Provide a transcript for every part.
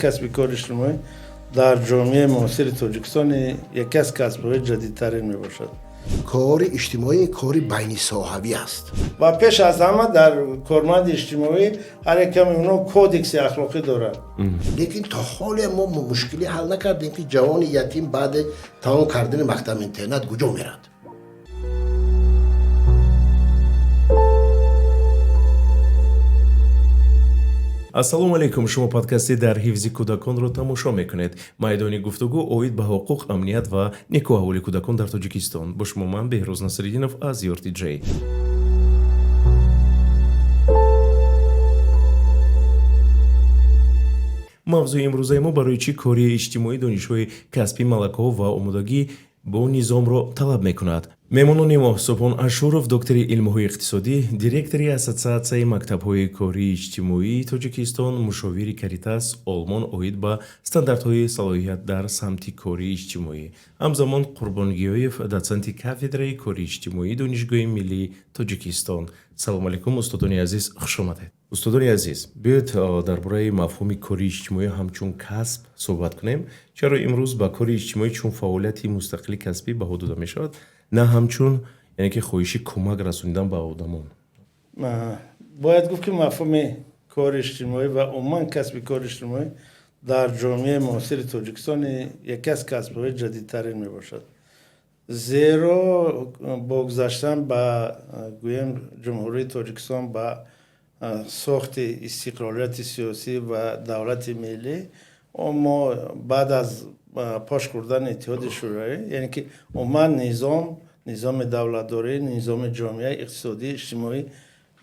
Касби кори иҷтимоӣ дар ҷомеаи муосири Тоҷикистон яке аз касбҳои ҷадидтарин мебошад. Кори иҷтимоӣ кори байнисоҳавӣ аст. Ва пеш аз ҳама дар корманди иҷтимоӣ ҳар яками онҳо кодекси ахлоқӣ дорад. Лекин то ҳоле мо мушкилӣ ҳал накардем, ки ҷавони ятим баъди тамом кардани мактаб интернат куҷо мерад. Ассалому алайкум, шумо подкасти дар ҳифзи кӯдаконро тамошо мекунед. Майдони гуфтугӯ оид ба ҳуқуқ, амният ва некӯаҳволи кӯдакон дар Тоҷикистон. Бо шумо ман Беҳрӯз Насриддинов аз RTJ. Мавзӯи имрӯзаи мо барои чӣ кори иҷтимоӣ донишҳои касбӣ, малакаҳо ва омодагӣ бо низомро талаб мекунад. Меҳмонони мо Субҳон Ашуров, доктори илмҳои иқтисодӣ, директори Ассотсиатсияи мактабҳои кории иҷтимоии Тоҷикистон, мушовири Каритас Олмон оид ба стандартҳои салоҳият дар самти кории иҷтимоӣ. Ҳамзамон Қурбон Гиёев, дотсенти кафедраи кории иҷтимоии Донишгоҳи миллии Тоҷикистон. Салому алайкум, устодони азиз, хуш омадед. Устодони азиз, биёед дар бораи мафҳуми кори иҷтимоӣ ҳамчун касб суҳбат кунем. Чаро имрӯз ба кори иҷтимоӣ чун фаъолияти мустақили касбӣ баҳо дода мешавад, на ҳамчун яъне ки хоҳиши кӯмак расонидан ба одамон? Бояд гуфт, ки мафҳуми кори иҷтимоӣ ва умуман касби кори иҷтимоӣ дар ҷомеаи муосири Тоҷикистон яке аз касбҳои ҷадидтарин мебошад. Зеро бо гузаштан ба, гӯем, Ҷумҳурии Тоҷикистон ба сохти истиқлолияти сиёсӣ ва давлати миллӣ, мо баъд аз пош хӯрдани Иттиҳоди Шӯравӣ, яъне ки умуман низоми давлатдорӣ, низоми ҷомеаи иқтисодӣ, иҷтимоӣ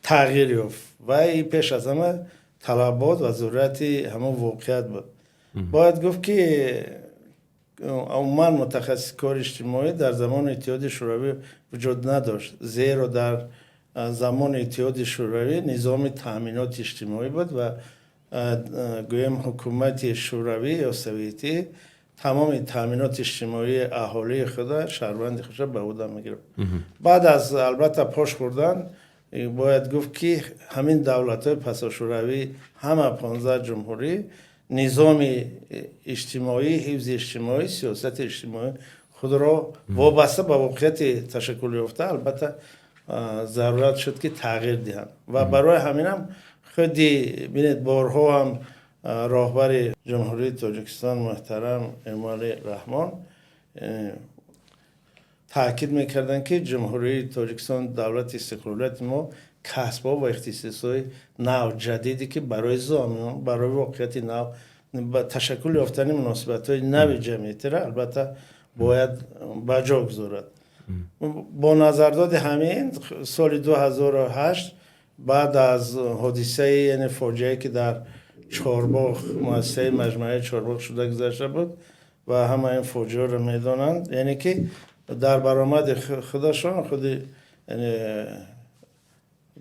тағйир ёфт ва и пеш аз ҳама талабот ва зарурати ҳамон воқеият буд. Бояд гуфт, ки умуман мутахассиси кори иҷтимоӣ дар замони Иттиҳоди Шӯравӣ вуҷуд надошт, зеро дар замони Иттиҳоди Шӯравӣ низоми таъминоти иҷтимоӣ буд ва, гӯем, ҳукумати Шӯравӣ ё советӣ тамоми таъминоти иҷтимоии аҳолии худа, шаҳрванди худро ба ӯҳда мегирифт. Баъд аз, албатта, пош хӯрдан, бояд гуфт, ки ҳамин давлатҳои пасошӯравӣ, ҳама 15 ҷумҳурӣ низоми иҷтимоӣ, ҳифзи иҷтимоӣ, сиёсати иҷтимоӣ худро вобаста ба воқеияти ташаккул ёфта, албатта, зарурат шуд, ки тағйир диҳанд. Ва барои ҳаминам худи бинед, борҳо ҳам роҳбари Ҷумҳурии Тоҷикистон муҳтарам Эмомалӣ Раҳмон таъкид мекарданд, ки Ҷумҳурии Тоҷикистон, давлати истиқлолияти мо, касбҳо ва ихтисосҳои нав, ҷадиде, ки барои замон, барои воқеияти нав, ба ташаккул ёфтани муносибатҳои нави ҷамъиятиро, албатта, бояд ба ҷо гузорад. Бо назардоди ҳамин, соли 2008 баъд аз ҳодисаи, яъне фоҷиае, ки дар Чорбоғ, муассисаи маҷмӯаи Чорбоғ шуда гузашта буд ва ҳама ин фоҷиаро медонанд, яъне ки дар баромади худашон худи, яъне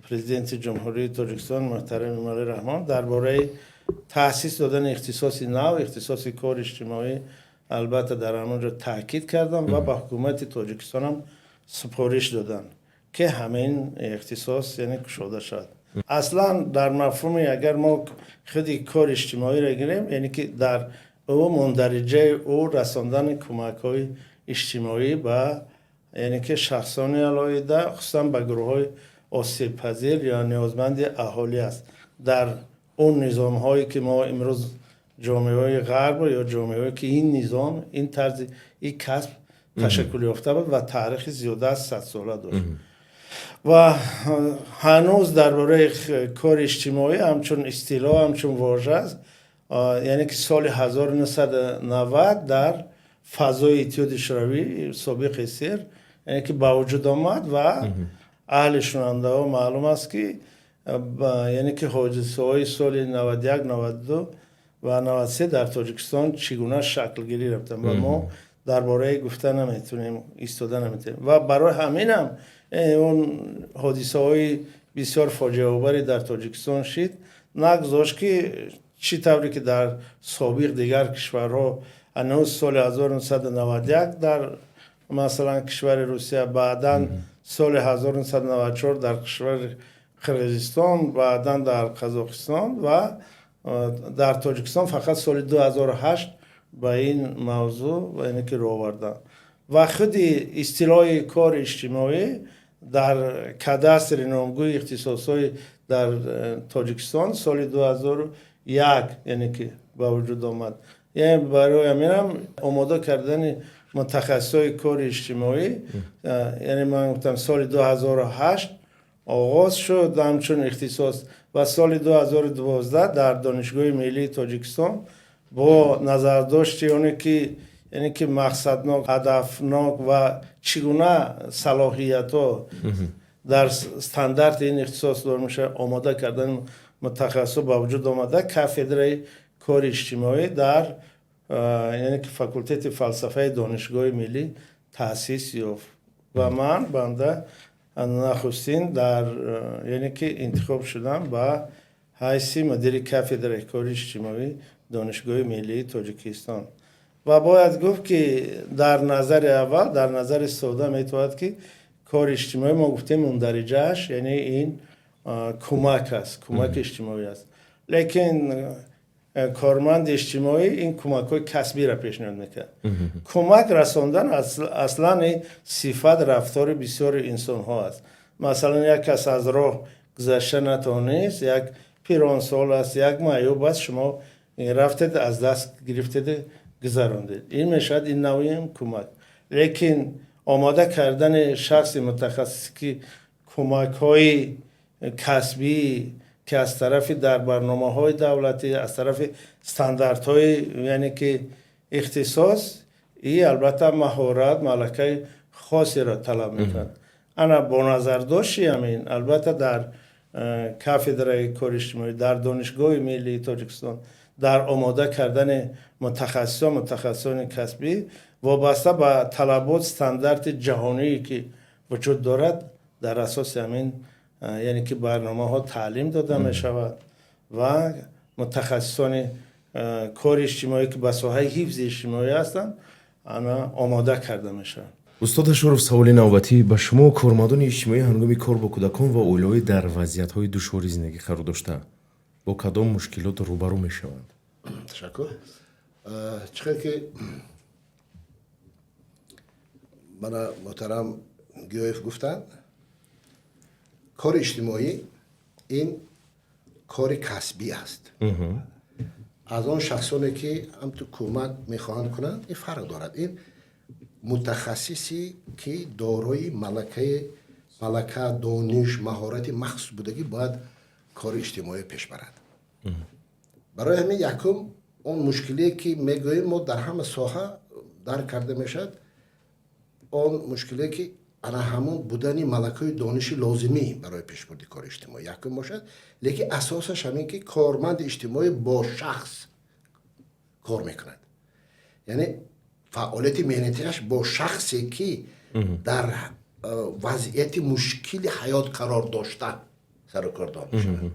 президенти Ҷумҳурии Тоҷикистон муҳтарам Эмомалӣ Раҳмон дар бораи таъсис додани ихтисоси нав, ихтисоси кори иҷтимоӣ, албатта, дар ҳамон ҷо таъкид кардам ва ба ҳукумати Тоҷикистонам супориш доданд, ки ҳамин ихтисос, яъне, кушода шавад. Аслан дар мафҳуми, агар мо худи кори иҷтимоиро гирем, яъне ки дар ӯ мундариҷаи ӯ расондани кӯмакҳои иҷтимоӣ ба, яъне ки, шахсони алоҳида, хусусан ба гурӯҳҳои осебпазир ё ниёзманди аҳолӣ аст. Дар он низомҳое, ки мо имрӯз ҷомеаҳои ғарб ё ҷомеаҳое, ки ин низом, ин тарзи ин касб ташаккул ёфта буд ва таърихи зиёда аз 100 сола дошт. Ва ҳанӯз дар бораи кори иҷтимоӣ ҳамчун истилоҳ, ҳамчун вожа аст, яъне ки соли 1990 дар фазои Иттиҳоди Шӯравӣ собиқ СССР, яъне ки, ба вуҷуд омад. Ва аҳли шунавандаҳо маълум аст, ки, яъне ки, ҳодисаҳои соли 91, 92 ва 93 дар Тоҷикистон чӣ гуна шаклгирӣ рафтанд ва мо дар бораи гуфта наметавонем, истода наметавонем. Ва барои ҳаминам он ҳодисаҳои бисёр фоҷиаоваре дар Тоҷикистон шид, нагузошт, ки чӣ тавре ки дар собиқ дигар кишварҳо ҳанӯз соли 1991 дар, масалан, кишвари Русия, баъдан соли 1994 дар кишвари Қирғизистон, баъдан дар Қазоқистон ва Дар Тоҷикистон фақат соли 2008 ба ин мавзӯъ, яъне ки, роҳ оварданд ва худи истилоҳи кори иҷтимоӣ дар кадастри номгӯи ихтисосҳои дар Тоҷикистон соли 2001, яъне ки, ба вуҷуд омад. Яъне барои ҳаминам омода кардани мутахассисои кори иҷтимоӣ, яъне ман гуфтам, соли 2008 оғоз шуд ҳамчун ихтисос ва соли 2012 дар Донишгоҳи миллии Тоҷикистон бо назардошти оне ки, яъне ки, мақсаднок, ҳадафнок ва чӣ гуна салоҳиятҳо дар стандарти ин ихтисос дор мешавад, омода кардани мутахассисо ба вуҷуд омада, кафедраи кори иҷтимоӣ дар, яъне ки, факултети фалсафаи Донишгоҳи миллӣ таъсис ёфт ва ман банда нахустин дар, яъне ки, интихоб шудам ба ҳайси мудири кафедраи кори иҷтимоӣ Донишгоҳи миллии Тоҷикистон. Ва бояд гуфт, ки дар назари аввал, дар назари сода метавонад, ки кори иҷтимоӣ, мо гуфтем, мундариҷааш, яъне ин кӯмак аст, кӯмаки иҷтимоӣ аст, лекин корманди иҷтимоӣ ин кӯмакҳои касбиро пешниҳод мекард. Кӯмак расондан аслан сифат, рафтори бисёри инсонҳо аст. Масалан, як кас аз роҳ гузашта натавонист, як пиронсол аст, як маъюб аст, шумо рафтед, аз даст гирифтеду гузарондед, ин мешавад ин навъи кӯмак. Лекин омода кардани шахси мутахассис, ки кӯмакҳои касбӣ, ки аз тарафи дар барномаҳои давлатӣ, аз тарафи стандартҳои, яъне ки, ихтисос, и албатта маҳорат, малакаи хосеро талаб мекунад. Ана бо назардошти ҳамин, албатта, дар кафедраи кори иҷтимоӣ дар Донишгоҳи миллии Тоҷикистон дар омода кардани мутахассисон, мутахассисони касбӣ вобаста ба талабот, стандарти ҷаҳоние, ки вуҷуд дорад, дар асоси ҳамин, яъне ки, барномаҳо таълим дода мешавад ва мутахассисони кори иҷтимоӣ, ки ба соҳаи ҳифзи иҷтимоӣ ҳастанд, ана омода карда мешаванд. Устод Ашуров, саволи навбатӣ ба шумо. Кормандони иҷтимоӣ ҳангоми кор бо кӯдакон ва оилаҳои дар вазъиятҳои душвори зиндагӣ қарор дошта бо кадом мушкилот рӯбарӯ мешаванд? Ташаккур. Чӣ хел ки мана муҳтарам Гиёев гуфтанд, кори иҷтимоӣ ин кори касбӣ аст. Аз он шахсоне, ки ҳамту кӯмак мехоҳанд кунанд, ин фарқ дорад. Ин мутахассисе, ки дорои малака, дониш, маҳорати махсус будагӣ, бояд кори иҷтимоӣ пеш барад. Барои ҳамин якум он мушкилие, ки мегӯем, мо дар ҳама соҳа дарк карда мешавад, он мушкилие, ки ана ҳамон будани малакаи дониши лозимӣ барои пешбурди кори иҷтимоӣ якум бошад, лекин асосаш ҳамин, ки корманди иҷтимоӣ бо шахс кор мекунад, яъне фаъолияти меҳнатиаш бо шахсе, ки дар вазъияти мушкили ҳаёт қарор дошта, сарукордор мешавад,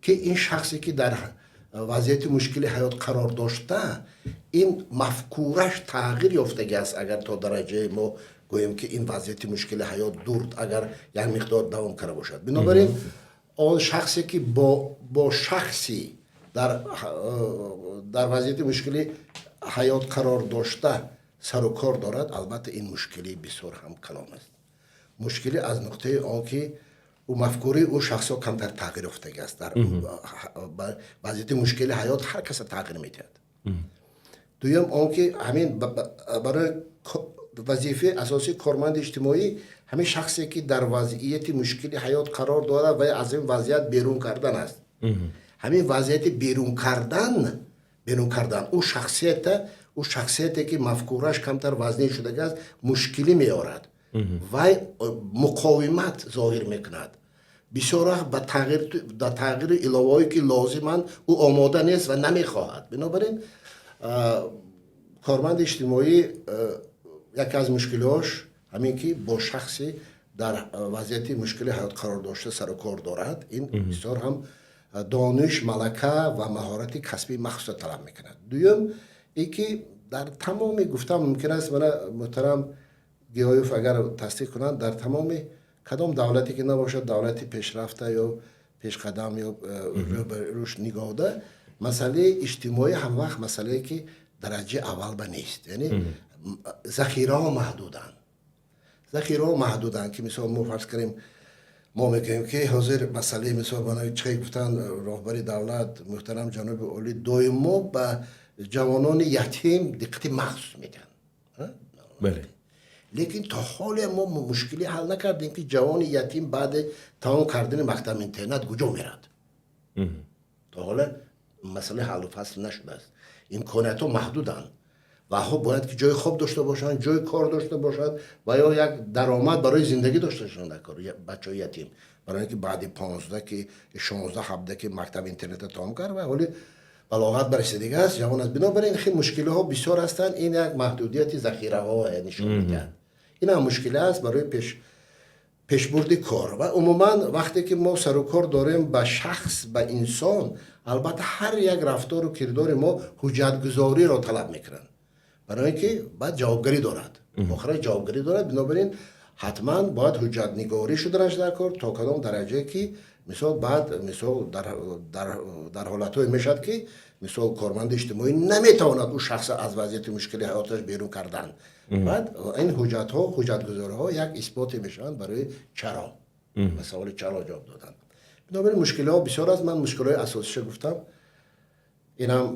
ки ин шахсе, ки дар вазъияти мушкили ҳаёт қарор дошта, ин мафкураш тағйир ёфтагӣ аст. Агар то дараҷаи мо гӯем, ки ин вазъияти мушкили ҳаёт дур, агар як миқдор давом карда бошад. Бинобар ин он шахсе, ки бо шахси дар вазъияти мушкили ҳаёт қарор дошта сару кор дорад, албатта, ин мушкилии бисёр ҳам калон аст. Мушкилӣ аз нуқтаи он, ки ӯ мафкураи ӯ шахсҳо камтар тағйир ёфтагӣ аст. Дар вазъияти мушкили ҳаёт ҳар каса тағйир медиҳад. Дуюм он, ки ҳамин барои вазифаи асосии корманди иҷтимоӣ ҳамин шахсе, ки дар вазъияти мушкили ҳаёт қарор дорад ва аз ин вазъият берун кардан аст. Ҳамин вазъияти берун кардан ӯ шахсияте, ки мафкураш камтар вазнин шудагӣ аст, мушкилӣ меорад, вай муқовимат зоҳир мекунад, бисёр вақт ба тағйири иловаҳое, ки лозиманд, ӯ омода нест ва намехоҳад. Бинобар ин корманди иҷтимоӣ яке аз мушкилиҳош ҳамин, ки бо шахсе дар вазъияти мушкили ҳаёт қарор дошта сару кор дорад, ин бисёр ҳам дониш, малака ва маҳорати касбии махсуса талаб мекунад. Дуюм ин, ки дар тамоми, гуфтан мумкин аст, мана муҳтарам Гиёев агар тасдиқ кунанд, дар тамоми кадом давлате ки набошад, давлати пешрафта ё пешқадам ё рӯ ба рушд нигоҳда. Масъалаи иҷтимоӣ ҳамвақт масъалае ки дараҷаи аввал ба нест, яъне захираҳо маҳдуданд, захираҳо маҳдуданд, ки мисол мо фарз кунем, мо мегӯем, ки ҳозир масъалаи, мисол, чӣ гуфтанд роҳбари давлат муҳтарам ҷаноби олӣ, доимо ба ҷавонони ятим диққати махсус медиҳанд. Лекин то ҳоле мо мушкилӣ ҳал накардем, ки ҷавони ятим баъди тамом кардани мактаб интернат куҷо мерад. То ҳоле масъала ҳаллу фасл нашудааст. Имкониятҳо маҳдуданд ва ҳо бояд ки ҷои хоб дошта бошанд, ҷои кор дошта бошанд ва ё як даромад барои зиндагӣ дошта бошанд дар кор бачаҳои ятим, барои ин ки баъди 15 ки, 16, 17 ки мактаб интерната тамом кард ва ҳоли балоғат барасидига аст, ҷавон аст. Бинобар ин хел мушкилиҳо бисёр ҳастанд. Ин як маҳдудияти захираҳо нишон медиҳад. Ин ҳам мушкиле аст барои пешбурди кор. Ва умуман вақте ки мо сару кор дорем ба шахс, ба инсон, албатта, ҳар як рафтору кирдори мо ҳуҷҷатгузориро талаб мекунанд, барои ин ки баъд ҷавобгарӣ дорад, охира ҷавобгарӣ дорад. Бинобар ин ҳатман бояд ҳуҷҷатнигорӣ шуданаш дар кор, то кадом дараҷае ки, мисол, баъд, мисол, дар ҳолатҳое мешавад, ки, мисол, корманди иҷтимоӣ наметавонад ӯ шахса аз вазъияти мушкили ҳаёташ берун кардан. Баъд ин ҳуҷҷатҳо, ҳуҷҷатгузориҳо як исботе мешаванд барои чаро, ба саволи чаро ҷавоб додан. Бинобар ин мушкилиҳо бисёр аст. Ман мушкилиҳои асосиша гуфтам. Инам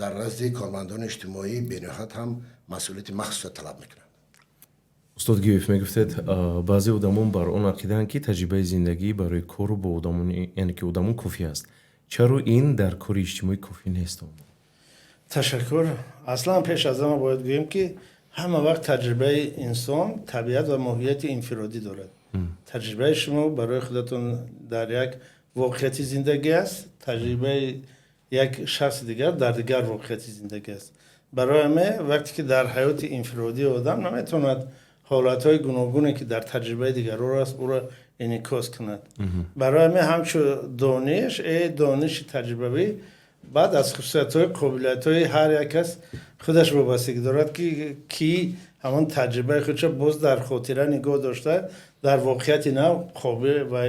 дар назди кормандони иҷтимоӣ бениҳоят ҳам масъулияти махсуса талаб мекунанд. Устод Гиёев, мегуфтед, баъзе одамон бар он ақидаанд, ки таҷрибаи зиндагӣ барои кору бо одамони, яъне ки одамон, кофӣ аст. Чаро ин дар кори иҷтимоӣ кофӣ нест? Ташаккур. Аслан пеш аз ҳама бояд гӯем, ки ҳама вақт таҷрибаи инсон табиат ва моҳияти инфиродӣ дорад. Таҷрибаи шумо барои худатон дар як воқеияти зиндагӣ аст, таҷрибаи як шахси дигар дар дигар воқеияти зиндагӣ аст. Барои ҳаме вақте ки дар ҳаёти инфиродии одам наметавонад ҳолатҳои гуногуне, ки дар таҷрибаи дигарро аст, ӯро инъикос кунад. Барои ҳаме ҳамчун дониш, дониши таҷрибавӣ баъд аз хусусиятҳои, қобилиятҳои ҳар як кас худаш вобастагӣ дорад, ки ҳамон таҷрибаи худша боз дар хотира нигоҳ дошта, дар воқеияти нав қобил ва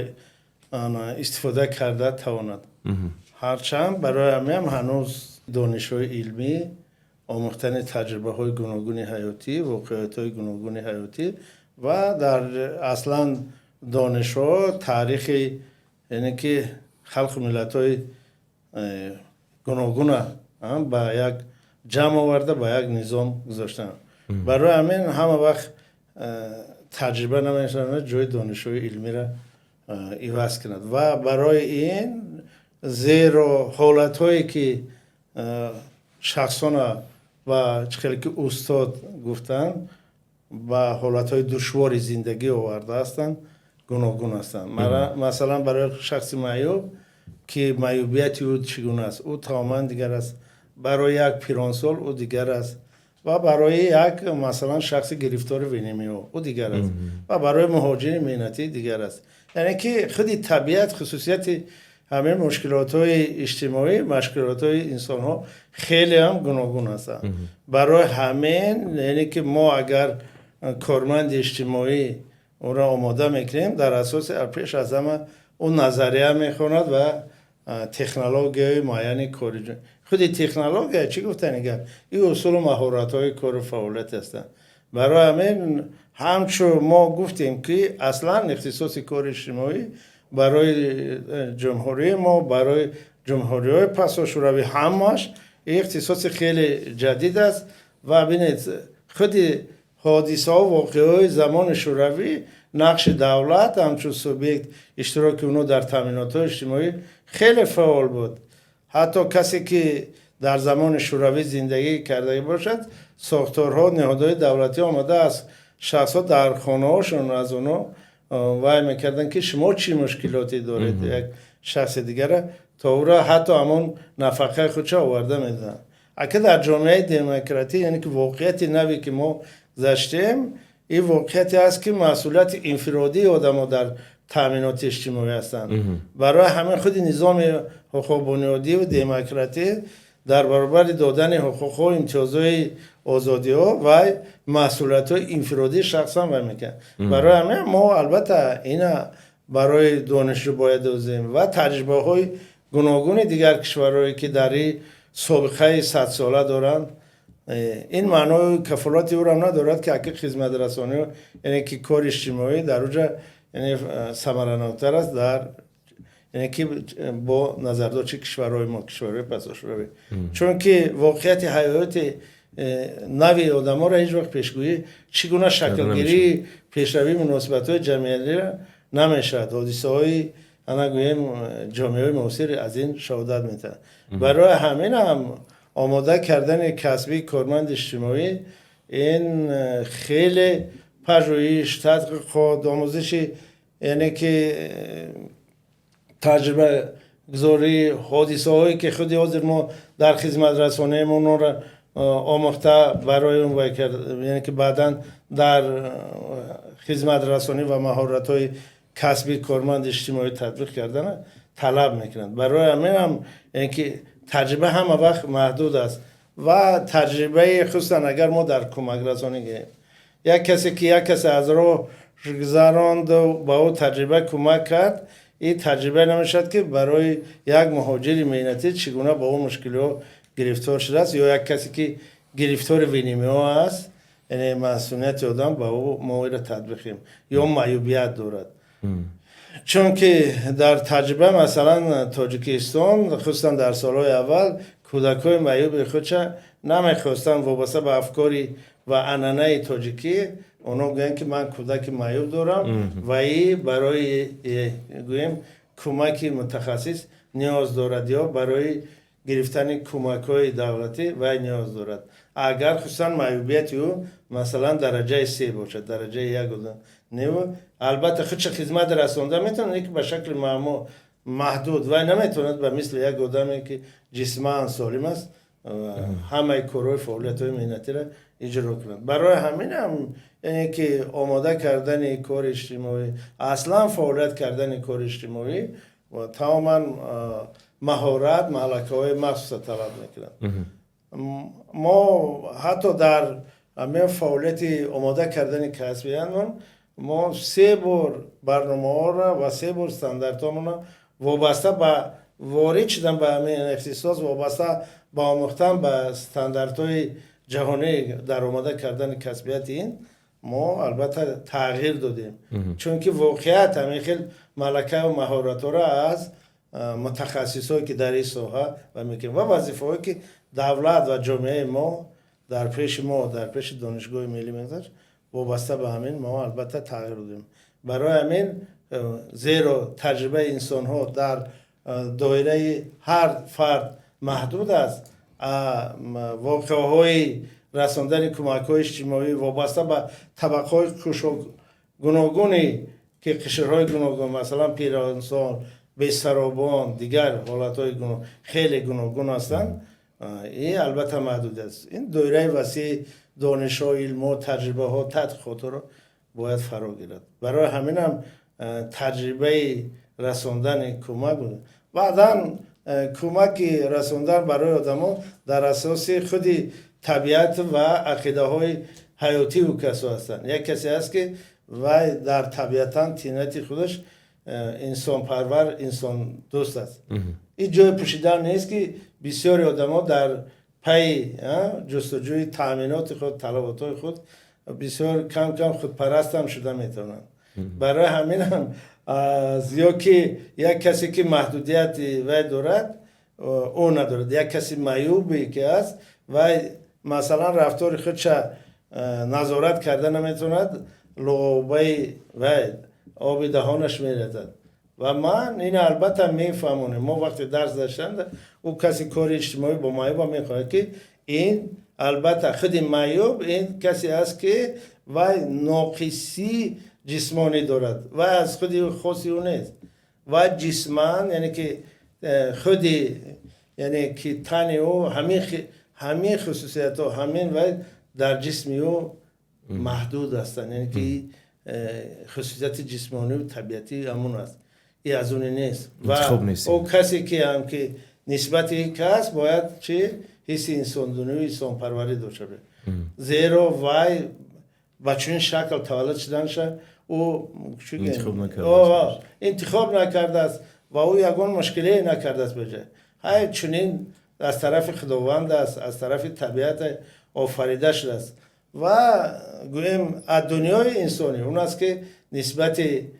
истифода карда тавонад. Ҳарчанд барои ҳамеам ҳанӯз донишҳои илмӣ, омӯхтани таҷрибаҳои гуногуни ҳаётӣ, воқеиятҳои гуногуни ҳаётӣ ва дар аслан донишҳо таърихи, яъне ки халқу миллатҳои гуногуна ба як ҷамъ оварда, ба як низом гузоштан. Барои ҳамин ҳама вақт таҷриба наметавонад ҷои донишҳои илмиро иваз кунад. Ва барои ин, зеро ҳолатҳое ки шахсона ва чӣ хеле ки устод гуфтанд, ба ҳолатҳои душвори зиндагӣ оварда ҳастанд, гуногун ҳастанд. Масалан, барои шахси маъюб, ки маъюбияти ӯ чӣ гуна аст, ӯ тамоман дигар аст, барои як пиронсол ӯ дигар аст ва барои як, масалан, шахси гирифтори ВНМО ӯ дигар аст ва барои муҳоҷири меҳнатӣ дигар аст. Яъне ки худи табиат, хусусияти ҳамин мушкилотҳои иҷтимоӣ, мушкилотҳои инсонҳо хеле ҳам гуногун ҳастанд. Барои ҳамин, яъне ки мо агар корманди иҷтимоӣ ӯро омода мекунем, дар асоси пеш аз ҳама ӯ назария мехонад ва технологияи муайяни кори. Худи технология чӣ гуфтани гап, ин усулу маҳоратҳои кору фаъолият ҳастанд. Барои ҳамин ҳамчун мо гуфтем, ки аслан ихтисоси кори иҷтимоӣ барои ҷумҳурии мо, барои ҷумҳуриҳои пасошӯравӣ ҳамааш ихтисоси хеле ҷадид аст. Ва бинед, худи ҳодисаҳо, воқеаҳои замони шӯравӣ, нақши давлат ҳамчун субъект, иштироки онҳо дар таъминотҳои иҷтимоӣ хеле фаъол буд. Ҳатто касе ки дар замони шӯравӣ зиндагӣ карда бошад, сохторҳо, ниҳодҳои давлатӣ омада, аз шахсҳо дар хонаҳошон аз онҳо вай мекарданд, ки шумо чӣ мушкилоте доред, як шахси дигара то ӯро ҳатто ҳамон нафақаи худша оварда медоданд. Ака дар ҷомеаи демократӣ, яъне ки воқеияти наве ки мо гузаштем, ин воқеияте аст, ки масъулияти инфиродии одамо дар таъминоти иҷтимоӣ ҳастанд. Барои ҳамин худи низоми ҳуқуқбунёдиву демократӣ дар баробари додани ҳуқуқҳо, имтиёзҳои, озодиҳо ва масъулиятҳои инфиродии шахсан вай мекунад. Барои ҳамин мо, албатта, ина барои донишҷӯ бояд дозем ва таҷрибаҳои Гуногуни дигар кишварҳое, ки дар ин собиқаи садсола доранд, ин маънои кафолати ӯро надорад, ки аки хизматрасонӣ, яъне ки кори иҷтимоӣ дар уҷа, яъне самараноктар аст дар, яъне ки бо назардошти кишварҳои мо, кишварҳои пасошӯравӣ, чунки воқеияти ҳаёти нави одаморо ҳеҷ вақт пешгӯӣ, чӣ гуна шаклгирии пешравии муносибатҳои ҷамъиятиро намешавад. Ҳодисаҳои, ана гӯем, ҷомеаҳои муосир аз ин шаҳодат медиҳад. Барои ҳамин ҳам омода кардани касбии корманди иҷтимоӣ ин хеле пажӯҳиш, тадқиқот, омӯзиши, яъне ки таҷрибагузорӣ, ҳодисаҳое, ки худи ҳозир мо дар хизматрасонием, онҳоро омӯхта барои он вай кард, яъне ки баъдан дар хизматрасонӣ ва маҳоратҳои касбии корманди иҷтимоӣ татбиқ кардана талаб мекунанд. Барои ҳамин ҳам, яъне ки таҷриба ҳама вақт маҳдуд аст ва таҷрибаи, хусусан агар мо дар кӯмакрасонӣ гирем, як касе, ки як касе аз роҳ гузаронду ба ӯ таҷриба кӯмак кард, ин таҷриба намешавад, ки барои як муҳоҷири меҳнатӣ чӣ гуна ба ӯ мушкилиҳо гирифтор шудааст ё як касе, ки гирифтори ВНМО аст, яъне масунияти одам, ба ӯ мо иро татбиқем ё маъюбият дорад. Чунки дар таҷриба, масалан, Тоҷикистон, хусусан дар солҳои аввал, кӯдакҳои маъюби худша намехостанд, вобаста ба афкори ва анъанаи тоҷикӣ, онҳо гӯянд, ки ман кӯдаки маъюб дорам ва и барои гӯем, кӯмаки мутахассис ниёз дорад ё барои гирифтани кӯмакҳои давлатӣ вай ниёз дорад, агар хусусан маъюбияти ӯ, масалан, дараҷаи се бошад, дараҷаи як неву. Албатта, худша хизмат расонда метавонад, лекин ба шакли маҳдуд. Вай наметавонад ба мисли як одаме, ки ҷисман солим аст, ҳамаи корҳои фаъолиятҳои меҳнатиро иҷро кунад. Барои ҳамин ҳам, яъне ки омода кардани кори иҷтимоӣ, аслан фаъолият кардани кори иҷтимоӣ тамоман маҳорат, малакаҳои махсуса талаб мекунад. Мо ҳатто дар ҳамин фаъолияти омода кардани касбиянмон мо се бор барномаҳоро ва се бор стандартҳомонро вобаста ба ворид шудан ба ҳамин ихтисос, вобаста ба омӯхтан ба стандартҳои ҷаҳонӣ дар омода кардани касбияти ин мо албатта тағйир додем, чунки воқеият ҳамин хел малакаву маҳоратҳоро аз мутахассисҳое, ки дар ин соҳа ва мекунем ва вазифаҳое, ки давлат ва ҷомеаи мо дар пеши мо, дар пеши Донишгоҳи миллӣ мегузашт, вобаста ба ҳамин мо албатта тағйир додем. Барои ҳамин, зеро таҷрибаи инсонҳо дар доираи ҳар фард маҳдуд аст, воқеаҳои расондани кӯмакҳои иҷтимоӣ вобаста ба табақаҳои гуногуни, ки қишрҳои гуногун, масалан, пиронсон, бесаробон, дигар ҳолатҳои хеле гуногун ҳастанд, ин албатта маҳдуд аст. Ин доираи васеи донишҳо, илмҳо, таҷрибаҳо, тадқиқотҳоро бояд фаро гирад. Барои ҳаминам таҷрибаи расондани кӯмак, баъдан кӯмаки расондан барои одамо дар асоси худи табиат ва ақидаҳои ҳаётии ӯ касо ҳастанд. Як касе аст, ки вай дар табиатан тинати худаш инсонпарвар, инсондӯст аст. Ин ҷои пӯшидан нест, ки бисёри одамо дар пайи ҷустуҷӯи таъминоти худ, талаботҳои худ бисёр кам кам худпарастам шуда метавонанд. Барои ҳамин ҳам ё ки як касе, ки маҳдудияти вай дорад, ӯ надорад, як каси маъюбе ки аст, вай, масалан, рафтори худша назорат карда наметавонад, луғобаи вай оби даҳонаш мерезад. Ва ман ин албатта мефаҳмонем. Мо вақте дарс доштам, ӯ каси кори иҷтимоӣ бо маъюба мехоҳад, ки ин албатта худи маъюб ин касе аст, ки вай ноқисии ҷисмонӣ дорад, вай аз худи хоси ӯ нест, вай ҷисман, яъне ки худи, яъне ки тани ӯ ҳамин хусусиятҳо, ҳамин вай дар ҷисми ӯ маҳдуд ҳастанд, яъне ки хусусияти ҷисмонию табиатӣ ҳамон аст, и аз оне нест. Ва ӯ касе ки ҳам ки нисбати ин кас бояд чи ҳисси инсондунию инсонпарварӣ дошта бошад, зеро вай ба чунин шакл таваллуд шуданаша ӯ интихоб накардааст. Ва ӯ ягон мушкиле накардааст беҷа. Ҳай, чунин аз тарафи Худованд аст, аз тарафи табиат офарида шудааст. Ва гӯем, аз дунёи инсонӣ он аст, ки нисбати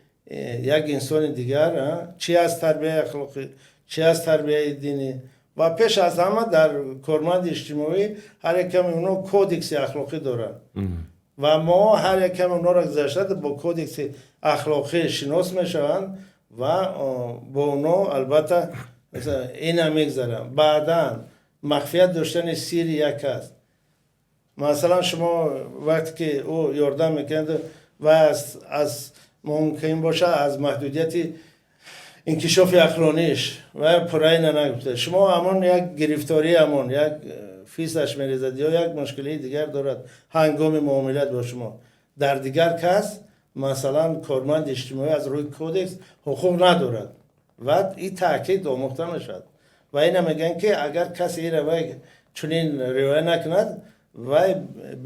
як инсони дигар чӣ аз тарбияи ахлоқӣ, чӣ аз тарбияи динӣ. Ва пеш аз ҳама дар корманди иҷтимоӣ ҳар яками онҳо кодекси ахлоқӣ доранд ва мо ҳар яками онҳоро гузашта бо кодекси ахлоқӣ шинос мешаванд ва бо онҳо албатта ина мегзарам. Баъдан махфият доштани сири як аст. Масалан, шумо вақте ки ӯ ёрдам мекунад ва аз мумкин бошад, аз маҳдудияти инкишофи ақлониш ва пурра нагуфта, шумо ҳамон як гирифторӣ, ҳамон як фисаш мерезад ё як мушкилии дигар дорад ҳангоми муомилат бо шумо, дар дигар кас, масалан, корманди иҷтимоӣ аз рӯи кодекс ҳуқуқ надорад ва ин таъкид омӯхта мешавад. Ва ина мегӯянд, ки агар касе ира вай чунин риоя накунад, вай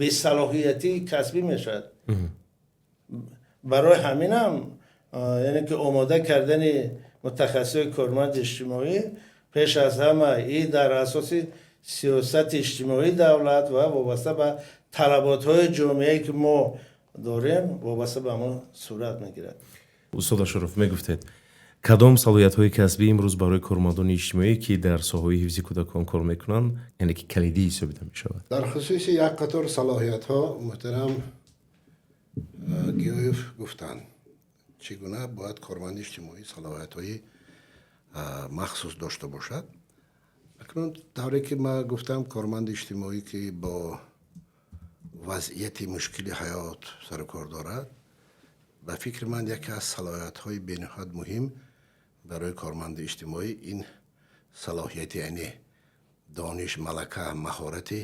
бесалоҳиятии касбӣ мешавад. Барои ҳаминам, яъне ки омода кардани мутахассисои корманди иҷтимоӣ пеш аз ҳама и дар асоси сиёсати иҷтимоии давлат ва вобаста ба талаботҳои ҷомеае, ки мо дорем, вобаста ба мо сурат мегирад. Устод Ашуров, мегуфтед, кадом салоҳиятҳои касбӣ имрӯз барои кормандони иҷтимоӣ, ки дар соҳаи ҳифзи кӯдакон кор мекунанд, яъне ки калидӣ ҳисобида мешавад? Дар хусуси як қатор салоҳиятҳо муҳтарам Гиёев гуфтанд, чӣ гуна бояд корманди иҷтимоӣ салоҳиятҳои махсус дошта бошад. Акнун тавре ки ман гуфтам, корманди иҷтимоӣ, ки бо вазъияти мушкили ҳаёт сарукор дорад, ба фикри ман, яке аз салоҳиятҳои бениҳоят муҳим барои корманди иҷтимоӣ ин салоҳияти, яъне дониш, малака, маҳорати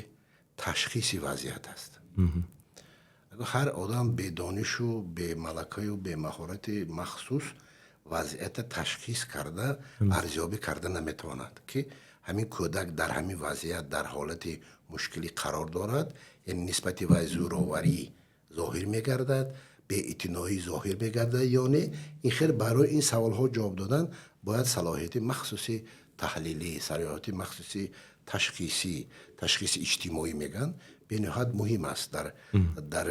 ташхиси вазъият аст. Ҳар одам бедонишу бемалакаю бемаҳорати махсус вазъията ташхис карда, арзёбӣ карда наметавонад, ки ҳамин кӯдак дар ҳамин вазъият, дар ҳолати мушкилӣ қарор дорад, яъне нисбати вай зӯроварӣ зоҳир мегардад, беэътиноӣ зоҳир мегардад ё не. Ин хел барои ин саволҳо ҷавоб додан бояд салоҳияти махсуси таҳлилӣ, салоҳияти махсуси ташхисӣ, ташхиси иҷтимоӣ мегӯянд, бениҳоят муҳим аст дар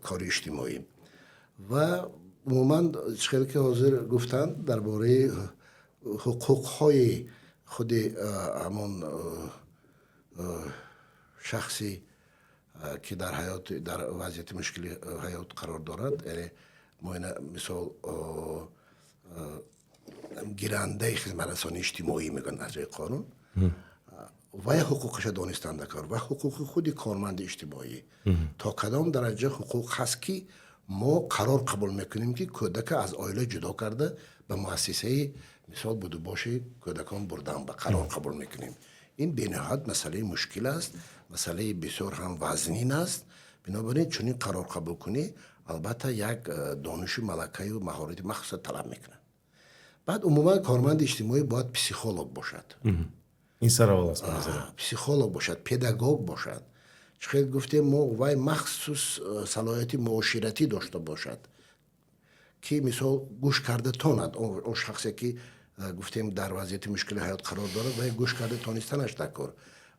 кори иҷтимоӣ. Ва умуман, чӣ хел ки ҳозир гуфтанд дар бораи ҳуқуқҳои худи ҳамон шахси, ки дар ҳаёт, дар вазъияти мушкили ҳаёт қарор дорад, яъне мо ина мисол гирандаи хизматрасонии иҷтимоӣ мегӯянд аз рӯи қонун, вай ҳуқуқаша донистан даркор ва ҳуқуқи худи корманди иҷтимоӣ, то кадом дараҷа ҳуқуқ ҳаст, ки мо қарор қабул мекунем, ки кӯдака аз оила ҷудо карда, ба муассисаи, мисол, будубоши кӯдакон бурдан ба қарор қабул мекунем. Ин бениҳоят масъалаи мушкил аст, масъалаи бисёр ҳам вазнин аст. Бинобар ин чунин қарор қабул кунӣ, албатта, як донишу малакаю маҳорати махсуса талаб мекунад. Баъд умуман корманди иҷтимоӣ бояд психолог бошад. Ин сараввал аст. Психолог бошад, педагог бошад, чӣ хел гуфтем мо, вай махсус салоҳияти муоширатӣ дошта бошад, ки мисол гӯш карда тонад он шахсе, ки гуфтем, дар вазъияти мушкили ҳаёт қарор дорад. Вай гӯш карда тонистанаш даркор,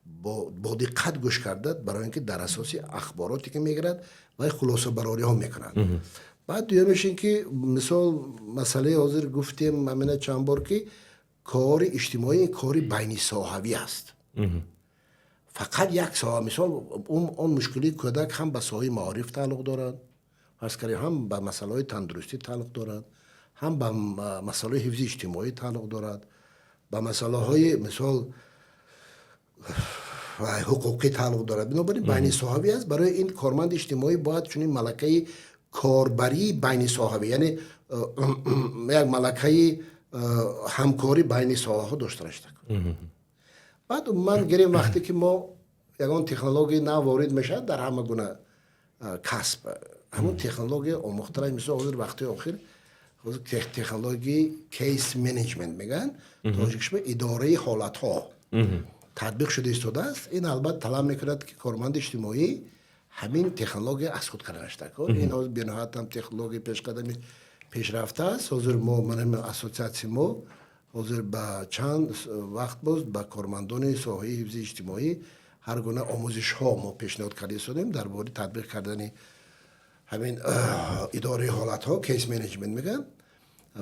бо диққат гӯш карда, барои ин ки дар асоси ахбороте, ки мегирад, вай хулосабарориҳо мекунад. Баъд дуюмеш ин ки, мисол, масъалаи ҳозир гуфтем ҳамина чанд бор, ки кори иҷтимоӣ кори байнисоҳавӣ аст. Фақат як соҳа, мисол, он мушкилии кӯдак ҳам ба соҳаи маориф тааллуқ дорад, фарз кардем, ҳам ба масъалаҳои тандурустӣ тааллуқ дорад, ҳам ба масъалаҳои ҳифзи иҷтимоӣ тааллуқ дорад, ба масъалаҳои, мисол, ҳуқуқӣ тааллуқ дорад. Бинобар ин байнисоҳавӣ аст. Барои ин корманди иҷтимоӣ бояд чунин малакаи корбарии байнисоҳавӣ, яъне як малакаи ҳамкорӣ байни соҳаҳо дошта бошад. Баъд умуман гирем, вақте ки мо ягон технологияи нав ворид мешавад дар ҳама гуна касб, ҳамон технология омӯхтара. Мисол, ҳозир вақтҳои охир ҳозир технологияи case management мегӯянд, тоҷикишба идораи ҳолатҳо, татбиқ шуда истодааст. Ин албатта талаб мекунад, ки корманди иҷтимоӣ ҳамин технология аз худ карданаш даркор. Ин ҳозир бениҳоят ҳам технологияи пешқадами пешрафта аст. Ҳозир мо, манам ассотсиатсияи мо Ҳозир ба чанд вақт боз ба кормандони соҳаи ҳифзи иҷтимоӣ ҳар гуна омӯзишҳо мо пешниҳод карда истодем дар бораи татбиқ кардани ҳамин идораи ҳолатҳо, case management мегӯянд.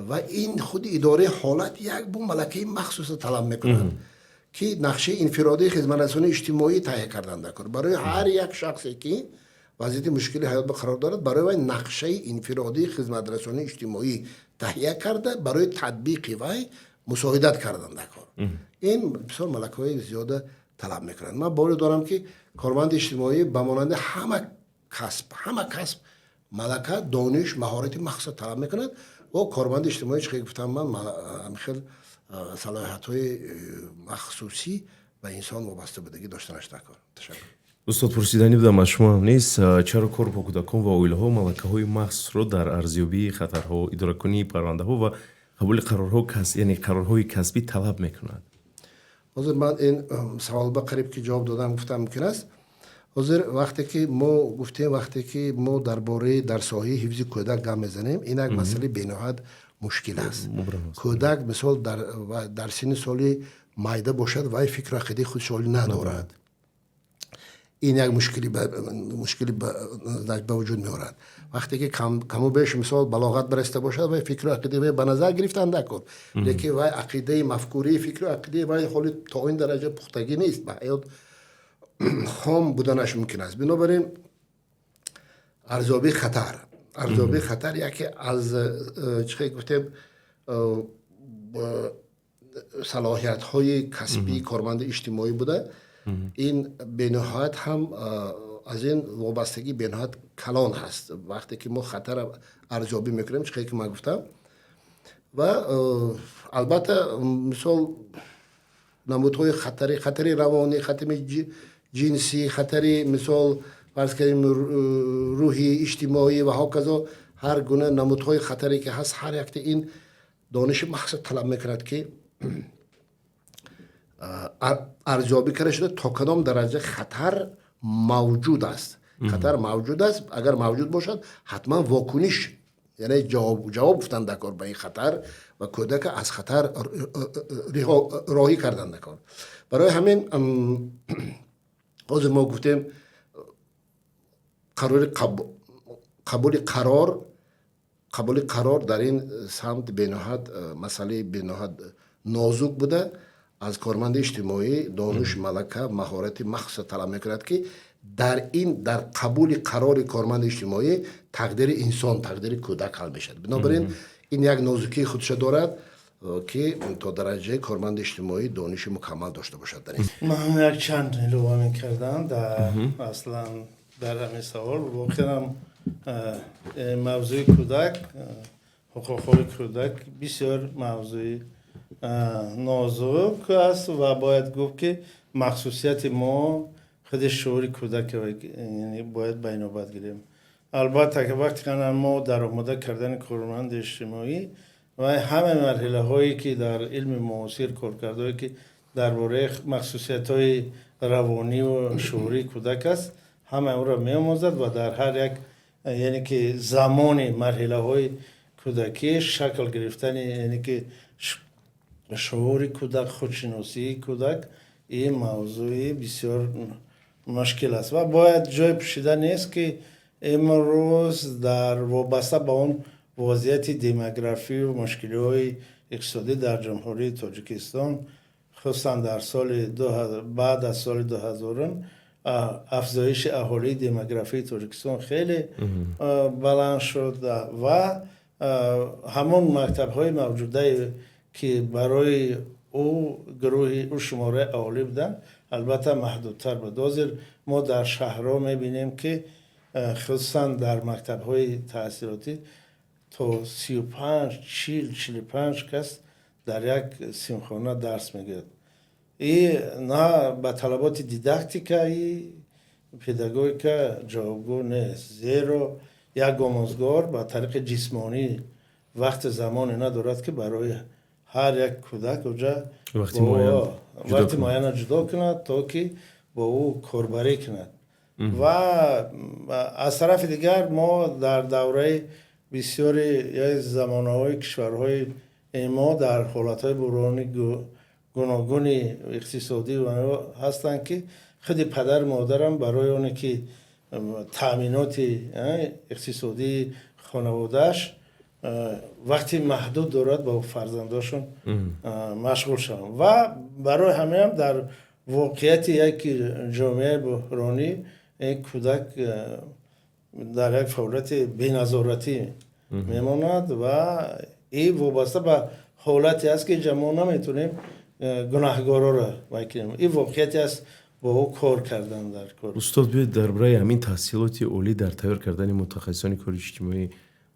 Ва ин худи идораи ҳолат як бу малакаи махсуса талаб мекунад, ки нақшаи инфиродии хизматрасонии иҷтимоӣ таҳия кардан даркор барои ҳар як шахсе, ки вазъияти мушкили ҳаёт ба қарор дорад. Барои вай нақшаи инфиродии хизматрасонии иҷтимоӣ таҳия карда, барои татбиқи вай мусоидат кардан даркор. Ин бисёр малакаҳои зиёда талаб мекунад. Ман боварӣ дорам, ки корманди иҷтимоӣ ба монанди ҳама касб малака, дониш, маҳорати махсуса талаб мекунад. Ва корманди иҷтимоӣ, чӣ гуфтам ман, хел салоҳиятҳои махсусӣ ба инсон вобаста будагӣ доштанаш даркор. Ташаккур. Устод, пурсиданӣ будам аз шумо ҳам нест, чаро кор бо кӯдакон ва оилаҳо малакаҳои махсусро дар арзёбии хатарҳо, идоракунии парвандаҳо ва қабули қарорҳо, яъне қарорҳои касбӣ талаб мекунад? Ҳозир ман ин саволба қариб ки ҷавоб додам, гуфтам мумкин аст. Ҳозир вақте ки мо гуфтем, вақте ки мо дар бораи дар соҳаи ҳифзи кӯдак гап мезанем, ин як масъалаи бениҳоят мушкил аст. Кӯдак, мисол, дар синни соли майда бошад, вай фикру ақидаи худшо ҳолӣ надорад. Ин як мушкили ба вуҷуд меорад. Вақте ки каму беш, мисол, балоғат барасида бошад, вай фикру ақидаи вай ба назар гирифтан даркор, лекин вай ақидаи, мафкурии, фикру ақидаи вай ҳоли то ин дараҷа пухтагӣ нест, ба ҳаёт хом буданаш мумкин аст. Бинобар ин арзёбии хатар яке аз чӣ гуфтем, салоҳиятҳои касбии корманди иҷтимоӣ буда, ин бениҳоят ҳам аз ин вобастагӣ бениҳоят калон ҳаст. Вақте ки мо хатара арзёбӣ мекунем, чӣ ки ман гуфтам, ва албатта, мисол, намудҳои хатари, хатари равонӣ, хатари ҷинсӣ, хатари, мисол, фарз кардем, рӯҳӣ, иҷтимоӣ ва ҳоказо, ҳар гуна намудҳои хатаре ки ҳаст, ҳар якта ин дониши махсус талаб мекунад, ки арзёбӣ карда шуда, то кадом дараҷа хатар мавҷуд аст. Хатар мавҷуд аст, агар мавҷуд бошад, ҳатман вокуниш, яъне ҷавоб гуфтан даркор ба ин хатар ва кӯдака аз хатар роҳӣ кардан даркор. Барои ҳамин ҳозир мо гуфтем, қарори қабули қарор дар ин самт бениҳоят масъалаи бениҳоят нозук буда, аз корманди иҷтимоӣ дониш, малака, маҳорати махсуса талаб мекунад, ки дар ин, дар қабули қарори корманди иҷтимоӣ тақдири инсон, тақдири кӯдак ҳал мешавад. Бинобар ин ин як нозукии худша дорад, ки то дараҷаи корманди иҷтимоӣ дониши мукаммал дошта бошад дар ин. Ман як чанд илова мекардам дар аслан дар ҳамин савол. Воқеан мавзӯи кӯдак, ҳуқуқҳои кӯдак бисёр мавзӯи нозук аст ва бояд гуфт, ки махсусияти мо худи шуури кӯдак бояд ба инобат гирем. Албатта, ки вақте мо дар омода кардани корманди иҷтимоӣ ва ҳама марҳилаҳое, ки дар илми муосир коркардҳое, ки дар бораи махсусиятҳои равонию шуурии кӯдак аст, ҳама онро меомӯзад ва дар ҳар як, яъне ки замони марҳилаҳои кӯдакӣ шакл гирифтани, яъне ки шуури кӯдак, худшиносии кӯдак, ин мавзӯи бисёр мушкил аст. Ва бояд ҷой пӯшида нест, ки имрӯз дар вобаста ба он вазъияти демографию мушкилиҳои иқтисодӣ дар Ҷумҳурии Тоҷикистон, хусусан дар соли баъд аз соли 2000-ум, афзоиши аҳолии демографии Тоҷикистон хеле баланд шуд ва ҳамон мактабҳои мавҷудае, ки барои ӯ гурӯҳи ӯ шумораи аҳолӣ буданд, албатта, маҳдудтар буд. Ҳозир мо дар шаҳрҳо мебинем, ки хусусан дар мактабҳои таҳсилотӣ то 35, 40, 45 кас дар як синфхона дарс мегӯяд. И на ба талаботи дидактикаи педагогика ҷавобгӯ нест, зеро як омӯзгор ба тариқи ҷисмонӣ вақти замоне надорад, ки барои ҳар як кӯдак уҷа вақти муайяна ҷудо кунад, то ки бо ӯ корбарӣ кунад. Ва аз тарафи дигар мо дар давраи бисёри замонаҳои кишварҳои мо дар ҳолатҳои буҳрони гуногуни иқтисодӣ ҳастанд, ки худи падару модарам барои оне ки таъминоти иқтисодии хонаводааш вақти маҳдуд дорад, бо фарзандошон машғул шаванд. Ва барои ҳамаам дар воқеияти як ҷомеаи буҳронӣ кӯдак дар як фаъолияти беназоратӣ мемонад ва ин вобаста ба ҳолате аст, ки инҷа мо наметавонем гунаҳгороро вай кунем. Ин воқеияте аст, бо ӯ кор кардан дар кор. Устод, биёед, дар бораи ҳамин таҳсилоти олӣ дар тайёр кардани мутахассисони кори иҷтимоӣ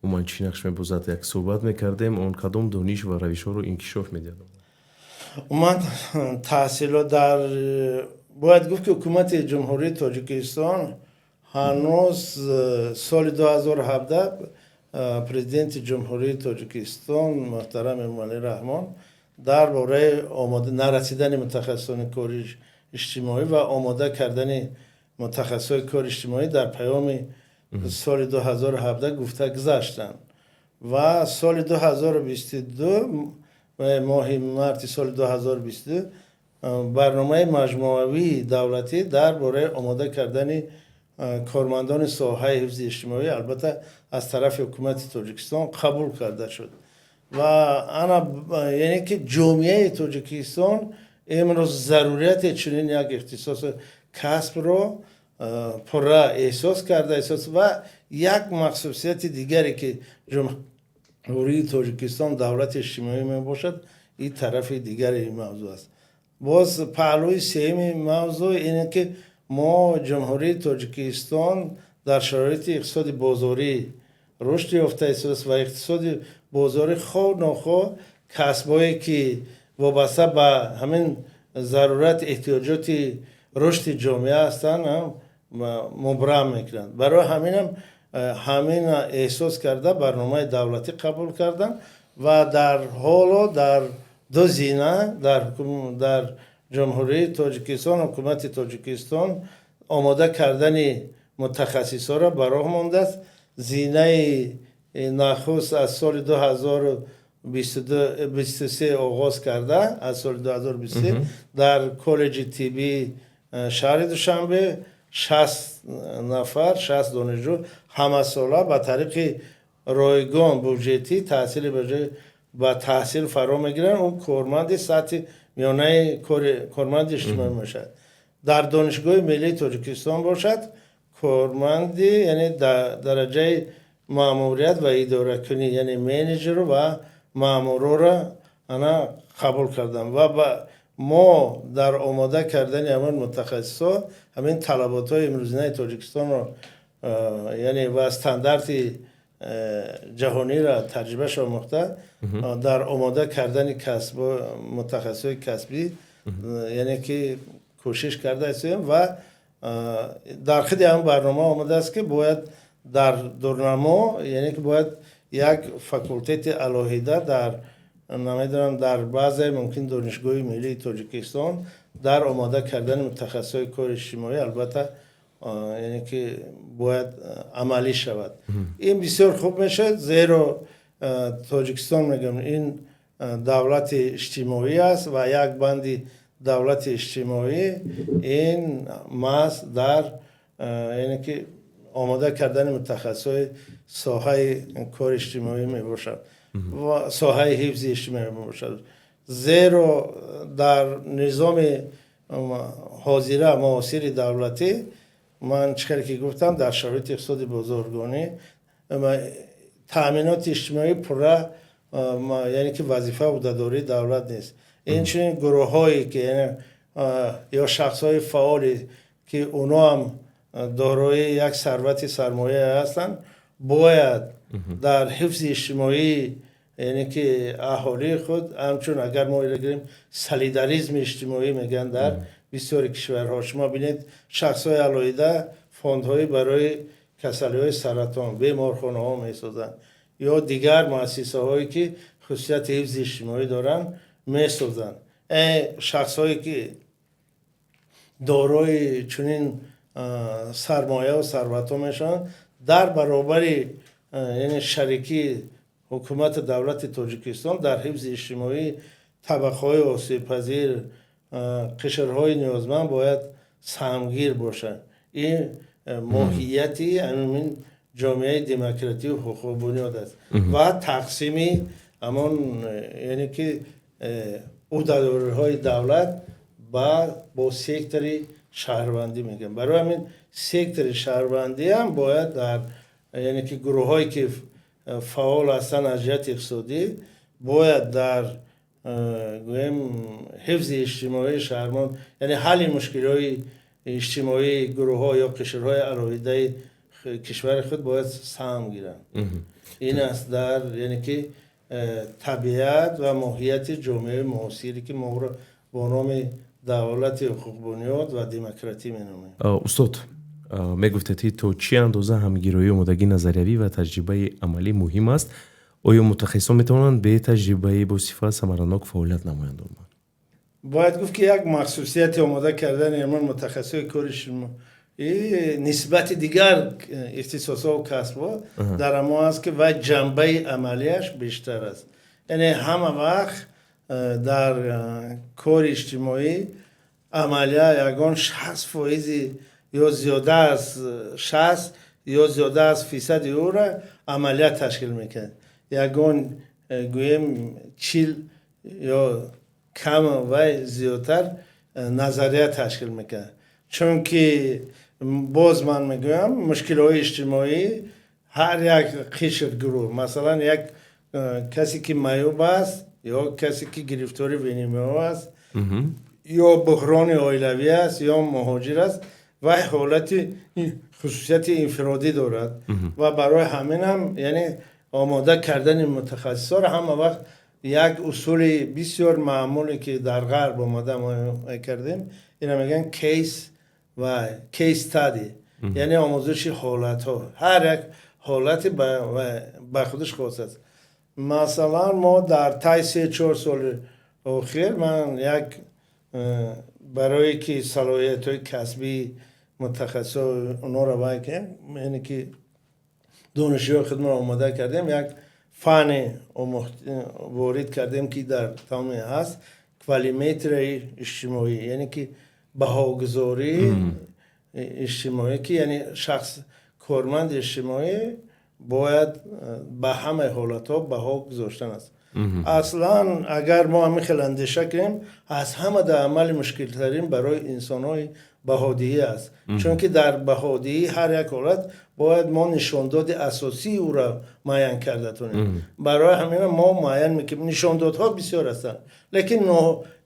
умуман чӣ нақш мебозад, як суҳбат мекардем. Он кадом дониш ва равишҳоро инкишоф медиҳад? Умуман, таҳсилот дар, бояд гуфт, ки Ҳукумати Ҷумҳурии Тоҷикистон ҳанӯз соли 2017 Президенти Ҷумҳурии Тоҷикистон муҳтарам Эмомалӣ Раҳмон дар бораи омода нарасидани мутахассисони кори иҷтимоӣ ва омода кардани мутахассисони кори иҷтимоӣ дар паёми соли 2017 гуфта гузаштанд. Ва соли 2022, моҳи марти соли 2022, барномаи маҷмӯавии давлатӣ дар бораи омода кардани кормандони соҳаи ҳифзи иҷтимоӣ, албатта, аз тарафи Ҳукумати Тоҷикистон қабул карда шуд. Ва ана, яъне ки ҷомеаи Тоҷикистон имрӯз зарурияти чунин як ихтисосу касбро пурра эҳсос карда эҳсос. Ва як махсусияти дигаре, ки Ҷумҳурии Тоҷикистон давлати иҷтимоӣ мебошад, ин тарафи дигари ин мавзӯъ аст. Боз паҳлӯи сеюми мавзӯъ ине, ки мо, Ҷумҳурии Тоҷикистон, дар шароити иқтисоди бозорӣ рушд ёфта истодааст ва иқтисоди бозорӣ хоҳ нохоҳ касбҳое, ки вобаста ба ҳамин зарурат, эҳтиёҷоти рушди ҷомеа ҳастанд, мубрам мекунанд. Барои ҳаминам ҳамин эҳсос карда, барномаи давлатӣ қабул карданд ва дар ҳоло дар ду зина дар Ҷумҳурии Тоҷикистон Ҳукумати Тоҷикистон омода кардани мутахассисҳоро ба роҳ мондааст. Зинаи нахуст аз соли 2023 оғоз карда, аз соли 2023 дар коллеҷи тиббии шаҳри Душанбе 60 нафар, 60 донишҷӯ ҳамасола ба тариқи ройгон буҷетӣ таҳсили ба таҳсил фаро мегиранд. Ӯ корманди сатҳи миёнаи корманди иҷтимоӣ мешавад. Дар Донишгоҳи миллии Тоҷикистон бошад, корманди, яъне дараҷаи маъмурият ва идоракунӣ, яъне менеҷеру ва маъмурора ана қабул кардам. Ва мо дар омода кардани ҳамин мутахассисҳо ҳамин талаботҳои имрӯзинаи Тоҷикистонро, яъне ва стандарти ҷаҳониро таҷрибааш омӯхта, дар омода кардани мутахассисҳои касбӣ, яъне ки кӯшиш карда истем. Ва дар худи ҳамин барнома омадааст, ки бояд дар дурнамо, яъне ки бояд як факултети алоҳида дар, намедонам, дар баъзе мумкин Донишгоҳи миллии Тоҷикистон дар омода кардани мутахассисҳои кори иҷтимоӣ, албатта, яъне ки бояд амалӣ шавад. Ин бисёр хуб мешавад, зеро Тоҷикистон, мегӯям, ин давлати иҷтимоӣ аст ва як банди давлати иҷтимоӣ ин маҳз дар, яъне ки, омода кардани мутахассисҳои соҳаи кори иҷтимоӣ мебошад ва соҳаи ҳифзи иҷтимоӣ мебошад. Зеро дар низоми ҳозира, муосири давлатӣ, ман чӣ хеле ки гуфтам, дар шароити иқтисоди бозоргонӣ таъминоти иҷтимоӣ пурра, яъне ки, вазифа ӯҳдадории давлат нест. Инчунин гурӯҳҳое ки ё шахсҳои фаъоле, ки оно ҳам дорои як сарвати сармоя ҳастанд, бояд дар ҳифзи иҷтимоӣ, яъне ки, аҳолии худ, ҳамчун, агар мо инро гирем, солидаризми иҷтимоӣ мегӯянд дар бисёри кишварҳо. Шумо бинед, шахсҳои алоҳида фондҳои барои касалиҳои саратон, беморхонаҳо месозанд ё дигар муассисаҳое, ки хусусияти ҳифзи иҷтимоӣ доранд, месозанд. Шахсҳое, ки дорои чунин сармояву сарватҳо мешаванд, дар баробари, яъне, шарикии Ҳукумати давлати Тоҷикистон дар ҳифзи иҷтимоии табақаҳои осебпазир, қишрҳои ниёзманд бояд саҳмгир бошад. Ин моҳияти ҳамин ҷомеаи демократию ҳуқуқбунёд аст ва тақсими ҳамон, яъне ки ӯҳдадориҳои давлат бо сектори шаҳрвандӣ мегӯям. Барои ҳамин сектори шаҳрвандӣ ҳам бояд дар, яъне ки гурӯҳҳое ки фаъол ҳастанд аз ҷиҳати иқтисодӣ, бояд дар, гӯем, ҳифзи иҷтимоии шаҳрванд, яъне ҳалли мушкилиҳои иҷтимоии гурӯҳҳо ё қишрҳои алоҳидаи кишвари худ бояд саҳм гиранд. Ин аст дар, яъне ки табиат ва моҳияти ҷомеаи муосире, ки мо ӯро бо номи давлати ҳуқуқбунёд ва демократӣ меномем. Устод, мегуфтед, ки то чӣ андоза ҳамгироии омодагии назариявӣ ва таҷрибаи амалӣ муҳим аст? Оё мутахассисон метавонанд бе таҷрибаи босифат самаранок фаъолият намоянд? Бояд гуфт, ки як махсусияти омода кардани ҳамон мутахассисои кори нисбати дигар ихтисосҳо касбҳо дар ҳамон аст, ки вай ҷанбаи амалиаш бештар аст. Яъне ҳама вақт дар кори иҷтимоӣ амалия ягон 60 фоизи ё зиёда аз 60 ё зиёда аз фисади ӯро амалия ташкил мекунад. Ягон, гӯем, 40 ё кам вай зиёдтар назария ташкил мекунад. Чунки боз ман мегӯям, мушкилиҳои иҷтимоӣ ҳар як қишр, гурӯҳ, масалан, як касе ки маъюб аст ё касе ки гирифтори ВМО аст ё буҳрони оилавӣ аст ё муҳоҷир аст, вай ҳолати хусусияти инфиродӣ дорад. Ва барои ҳаминам, яъне омода кардани мутахассисҳоро ҳама вақт як усули бисёр маъмуле, ки дар ғарб омода кардем, ина мегӯянд case ва case study, яъне омӯзиши ҳолатҳо. Ҳар як ҳолате ба худаш хос аст. Масалан, мо дар тай 3-4 соли охир ман як барое ки салоҳиятҳои касбии мутахассисо онҳоро вай кунем, яъне ки донишҷӯи худморо омода кардем, як фани ворид кардем, ки дар тамоми ҳаст, квалиметрияи иҷтимоӣ, яъне ки баҳогузории иҷтимоӣ, ки яъне шахс корманди иҷтимоӣ бояд ба ҳамаи ҳолатҳо баҳо гузоштан аст. Аслан, агар мо ҳамин хел андеша кунем, аз ҳама дар амали мушкилтарин барои инсонҳои баҳодиҳӣ аст, чунки дар баҳодиҳӣ ҳар як ҳолат бояд мо нишондоди асосии ӯро муайян карда тонем. Барои ҳамина мо муайян мекунем, нишондодҳо бисёр ҳастанд, лекин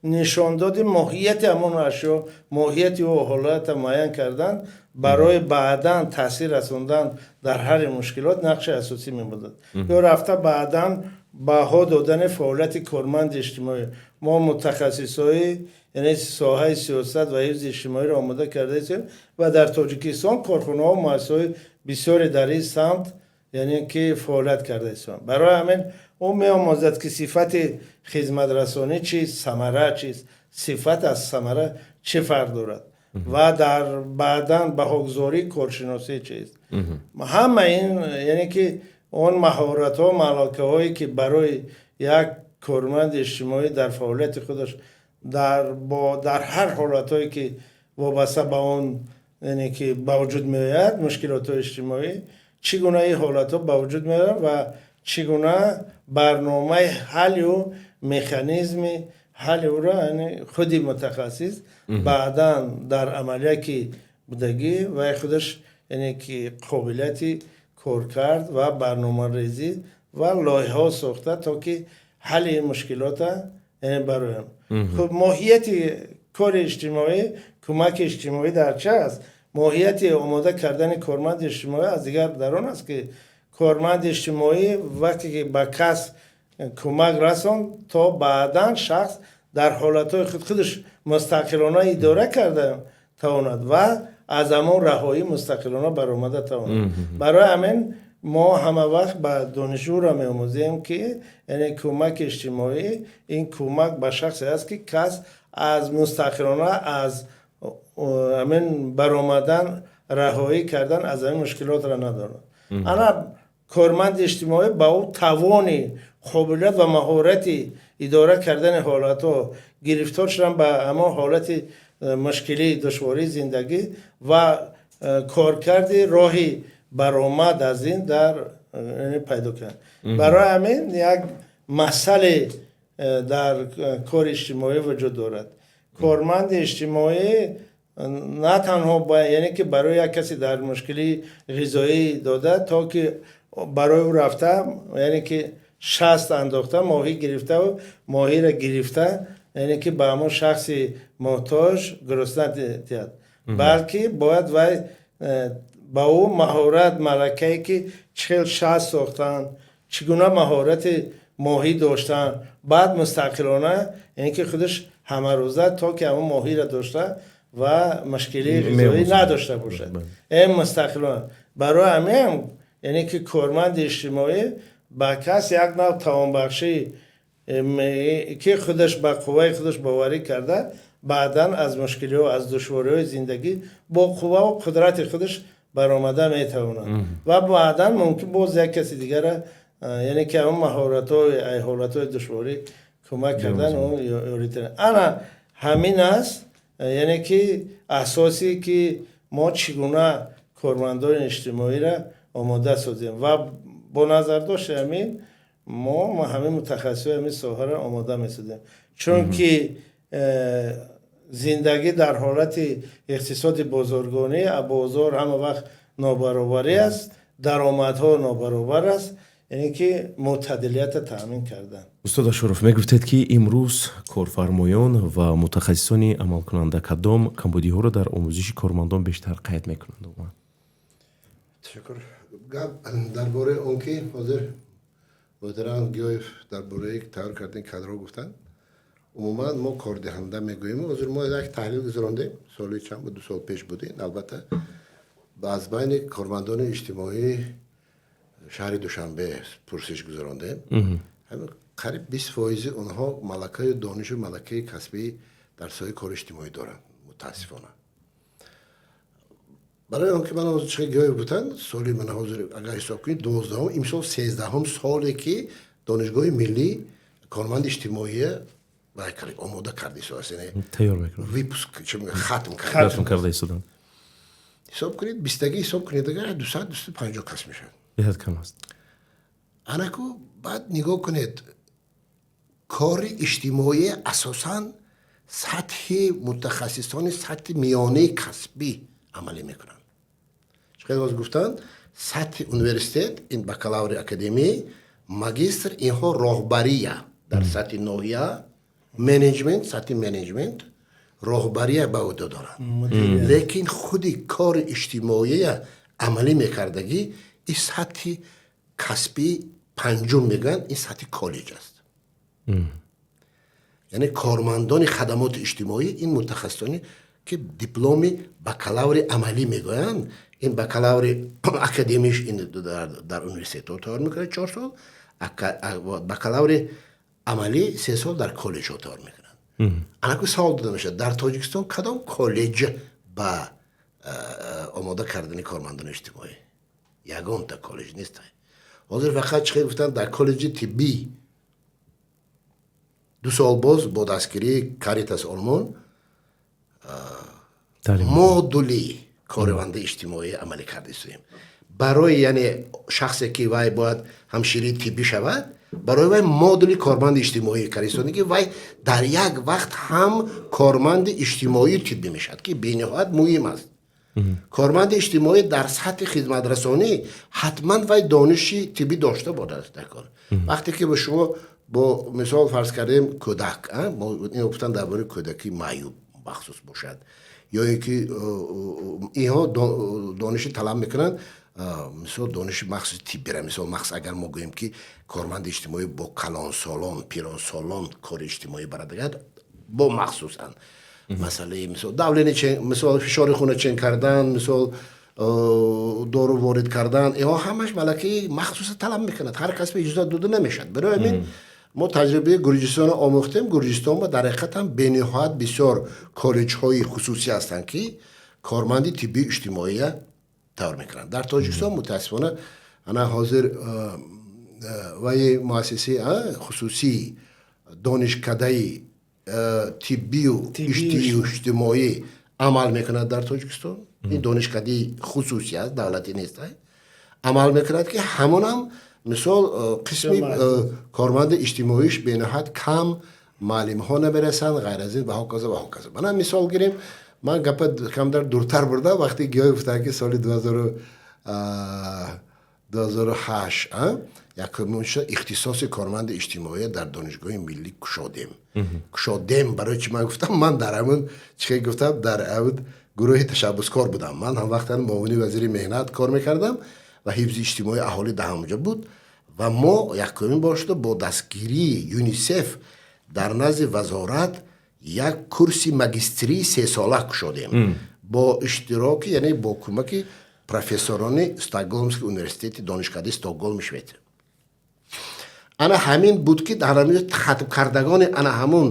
нишондоди моҳияти ҳамон ашё, моҳияти ӯ ҳолата муайян кардан барои баъдан таъсир расондан дар ҳалли мушкилот нақши асосӣ мебозад. Ё рафта баъдан баҳо додани фаъолияти корманди иҷтимоӣ. Мо мутахассисҳои, яъне соҳаи сиёсат ва ҳифзи иҷтимоиро омода кардаистем ва дар Тоҷикистон корхонаҳо, муассисаҳои бисёре дар ин самт, яъне ки фаъолият карда истанд. Барои ҳамин ӯ меомӯзад, ки сифати хизматрасонӣ чист, самара чист, сифат аз самара чӣ фарқ дорад ва дар баъдан баҳогузории коршиносӣ чист. Ҳама ин, яъне ки он маҳоратҳо, малакаҳое, ки барои як корманди иҷтимоӣ дар фаъолияти худаш дар ҳар ҳолатҳое, ки вобаста ба он, яъне ки ба вуҷуд меояд мушкилотҳои иҷтимоӣ, чӣ гуна ин ҳолатҳо ба вуҷуд меоянд ва чӣ гуна барномаи ҳаллю механизми ҳалли ӯро худи мутахассис баъдан дар амалия ки будагӣ вай худаш, яъне ки қобилияти коркард ва барномарезӣ ва лоиҳаҳо сохта, то ки ҳалли ин мушкилота, яъне бароям. Хуб, моҳияти кори иҷтимоӣ, кӯмаки иҷтимоӣ дар чи аст? Моҳияти омода кардани корманди иҷтимоӣ аз дигар дар он аст, ки корманди иҷтимоӣ вақте ки ба кас кӯмак расонд, то баъдан шахс дар ҳолатҳои худ худаш мустақилона идора карда тавонад ва аз ҳамон раҳоӣ мустақилона баромада тавонад. Барои ҳамин мо ҳама вақт ба донишҷӯро меомӯзем, ки яъне кӯмаки иҷтимоӣ ин кӯмак ба шахсе аст, ки кас аз мустақилона аз ҳамин баромадан, раҳоӣ кардан аз ҳамин мушкилотро надорад. Ана. Корманди иҷтимоӣ ба ӯ тавони, қобилият ва маҳорати идора кардани ҳолатҳо, гирифтор шудан ба ҳамон ҳолати мушкилии душвории зиндагӣ ва коркарди роҳи баромад аз ин дар пайдо кард. Барои ҳамин як масъале дар кори иҷтимоӣ вуҷуд дорад. Корманди иҷтимоӣ на танҳо, яъне ки барои як касе дар мушкилии ғизоӣ дода, то ки барои ӯ рафта, яъне ки шаст андохта, моҳӣ гирифтаву моҳиро гирифта, яъне ки ба ҳамон шахси муҳтоҷ гурусна диҳад, балки бояд вай ба ӯ маҳорат, малакае ки чӣ хел шаст сохтан, чӣ гуна маҳорати моҳӣ доштан, баъд мустақилона, яъне ки худаш ҳамарӯза то ки ҳамон моҳиро дошта ва мушкилии ғизоӣ надошта бошад, мустақилона. Барои ҳамин, яъне ки корманди иҷтимоӣ ба кас як нав тавонбахшӣ, ки худаш ба қувваи худаш боварӣ карда, баъдан аз мушкилиҳо, аз душвориҳои зиндагӣ бо қувваву қудрати худаш баромада метавонад ва баъдан мумкин боз як каси дигара, яъне ки ҳамон маҳоратҳои ҳолатҳои душворӣ кӯмак кардан, ана ҳамин аст, яъне ки асосе ки мо чӣ гуна кормандони иҷтимоиро омода созем ва бо назардошти ҳамин мо ҳамин мутахассисои ҳамин соҳаро омода месозем, чунки зиндагӣ дар ҳолати иқтисоди бозоргонӣ, бозор ҳама вақт нобаробарӣ аст, даромадҳо нобаробар аст, яъне ки мӯътадилиятро таъмин кардан. Устод Ашуров, мегуфтед, ки имрӯз корфармоён ва мутахассисони амалкунанда кадом камбудиҳоро дар омӯзиши кормандон бештар қайд мекунанд? Ташаккур. Гап дар бораи он ки ҳозир муҳтарам Гиёев дар бораи тайёр кардани кадрҳо гуфтанд. Умуман мо кордиҳанда мегӯем. Ҳозир мо як таҳлил гузарондем, соли чанд буд, 2 сол пеш будем албатта, аз байни кормандони иҷтимоии шаҳри Душанбе пурсиш гузарондем. Қариб 20 фоизи онҳо малакаю донишу малакаи касбӣ дар соҳаи кори иҷтимоӣ доранд, мутаассифона. Барои он ки ман ҳозир чӣ Гиёев гуфтанд, соли ман ҳозир агар ҳисоб кунед, 12-ум, имсол 13-ҳум соле ки Донишгоҳи миллӣ корманди иҷтимоия омода карда истодааст, яъне выпуск хатм карда истоданд. Ҳисоб кунед, бистагӣ ҳисоб кунед, агар 200, 250 кас мешавад. Беҳад кам аст. Анаку баъд нигоҳ кунед, кори иҷтимоӣ асосан сатҳи мутахассисони сатҳи миёнаи касбӣ амалӣ мекунанд. Хеле боз гуфтанд, сатҳи университет, ин бакалаври академӣ, магистр, инҳо роҳбария дар сатҳи ноҳия, менеҷмент, сатҳи менеҷмент, роҳбария ба ӯҳда доранд, лекин худи кори иҷтимоия амалӣ мекардагӣ ин сатҳи касбии панҷум мегӯянд, ин сатҳи коллеҷ аст. Яъне кормандони хадамоти иҷтимоӣ ин мутахассисоне ки дипломи бакалаври амалӣ мегӯянд. Ин бакалаври академиш ин дар университетҳо тайёр мекунад 4 сол, бакалаври амалӣ 3 сол дар коллеҷҳо тайёр мекунанд. Анаку савол дода мешавад: дар Тоҷикистон кадом коллеҷ ба омода кардани кормандони иҷтимоӣ? Ягонта коллеҷ нест ҳозир. Фақат чӣ гуфтанд, дар коллеҷи тиббӣ 2 сол боз бо дастгирии Каритас Олмон модули корманди иҷтимоӣ амалӣ карда истоем. Барои, яъне, шахсе ки вай бояд ҳамширии тиббӣ шавад, барои вай модули корманди иҷтимоӣ карда истодем, ки вай дар як вақт ҳам корманди иҷтимоию тиббӣ мешавад, ки бениҳоят муҳим аст. Корманди иҷтимоӣ дар сатҳи хизматрасонӣ ҳатман вай дониши тиббӣ дошта бошад дар кор. Вақте ки ба шумо бо мисол фарз кардем кӯдак, ино гуфтан дар бораи кӯдаки маъюб махсус бошад ё ин ки инҳо дониши талаб мекунанд, мисол дониши махсуси тиббира. Мисол махсус агар мо гӯем ки корманди иҷтимоӣ бо калонсолон, пиронсолон кори иҷтимоӣ барадагад, бо махсусан масъалаи мисол давление, мисол фишори хуна чен кардан, мисол дору ворид кардан, инҳо ҳамаш малакаи махсуса талаб мекунад, ҳар кас ба иҷозат дода намешавад. Барои ҳамин мо таҷрибаи Гурҷистонро омӯхтем. Гурҷистон ба дар ҳақиқат ҳам бениҳоят бисёр коллеҷҳои хусусӣ ҳастанд, ки корманди тиббии иҷтимоия тайёр мекунанд. Дар Тоҷикистон мутаассифона Ана ҳозир ваи муассисаи хусусии донишкадаи тиббию иҷтимоӣ амал мекунад дар Тоҷикистон. Ин донишкадаи хусусӣ аст, давлатӣ нест, амал мекунад, ки ҳамонам мисол қисми корманди иҷтимоиш бениҳоят кам, маълимҳо намерасанд, ғайр аз ин ва ҳоказа, ва ҳоказа. Мана мисол гирем, ман гапа камтар дуртар бурдам. Вақте Гиёев гуфтанд, ки соли 2008 якумин ихтисоси корманди иҷтимоӣ дар Донишгоҳи миллӣ кушодем. Барои чи ман гуфтам? Ман дар ҳамун, чӣ гуфтам, дар ҳамун гурӯҳи ташаббускор будам. Ман ҳам вақтан муовини вазири меҳнат кор мекардам ва ҳифзи иҷтимоии аҳолӣ дар ҳамонҷо буд. Ва мо якумин бор шуда бо дастгирии ЮНИСЕФ дар назди вазорат як курси магистрии сесола кушодем бо иштироки, яъне бо кӯмаки профессорони Стокголмский университети, донишкадаи Стокголми Шветсия. Ана ҳамин буд, ки дар ҳамин хатмкардагони ана ҳамун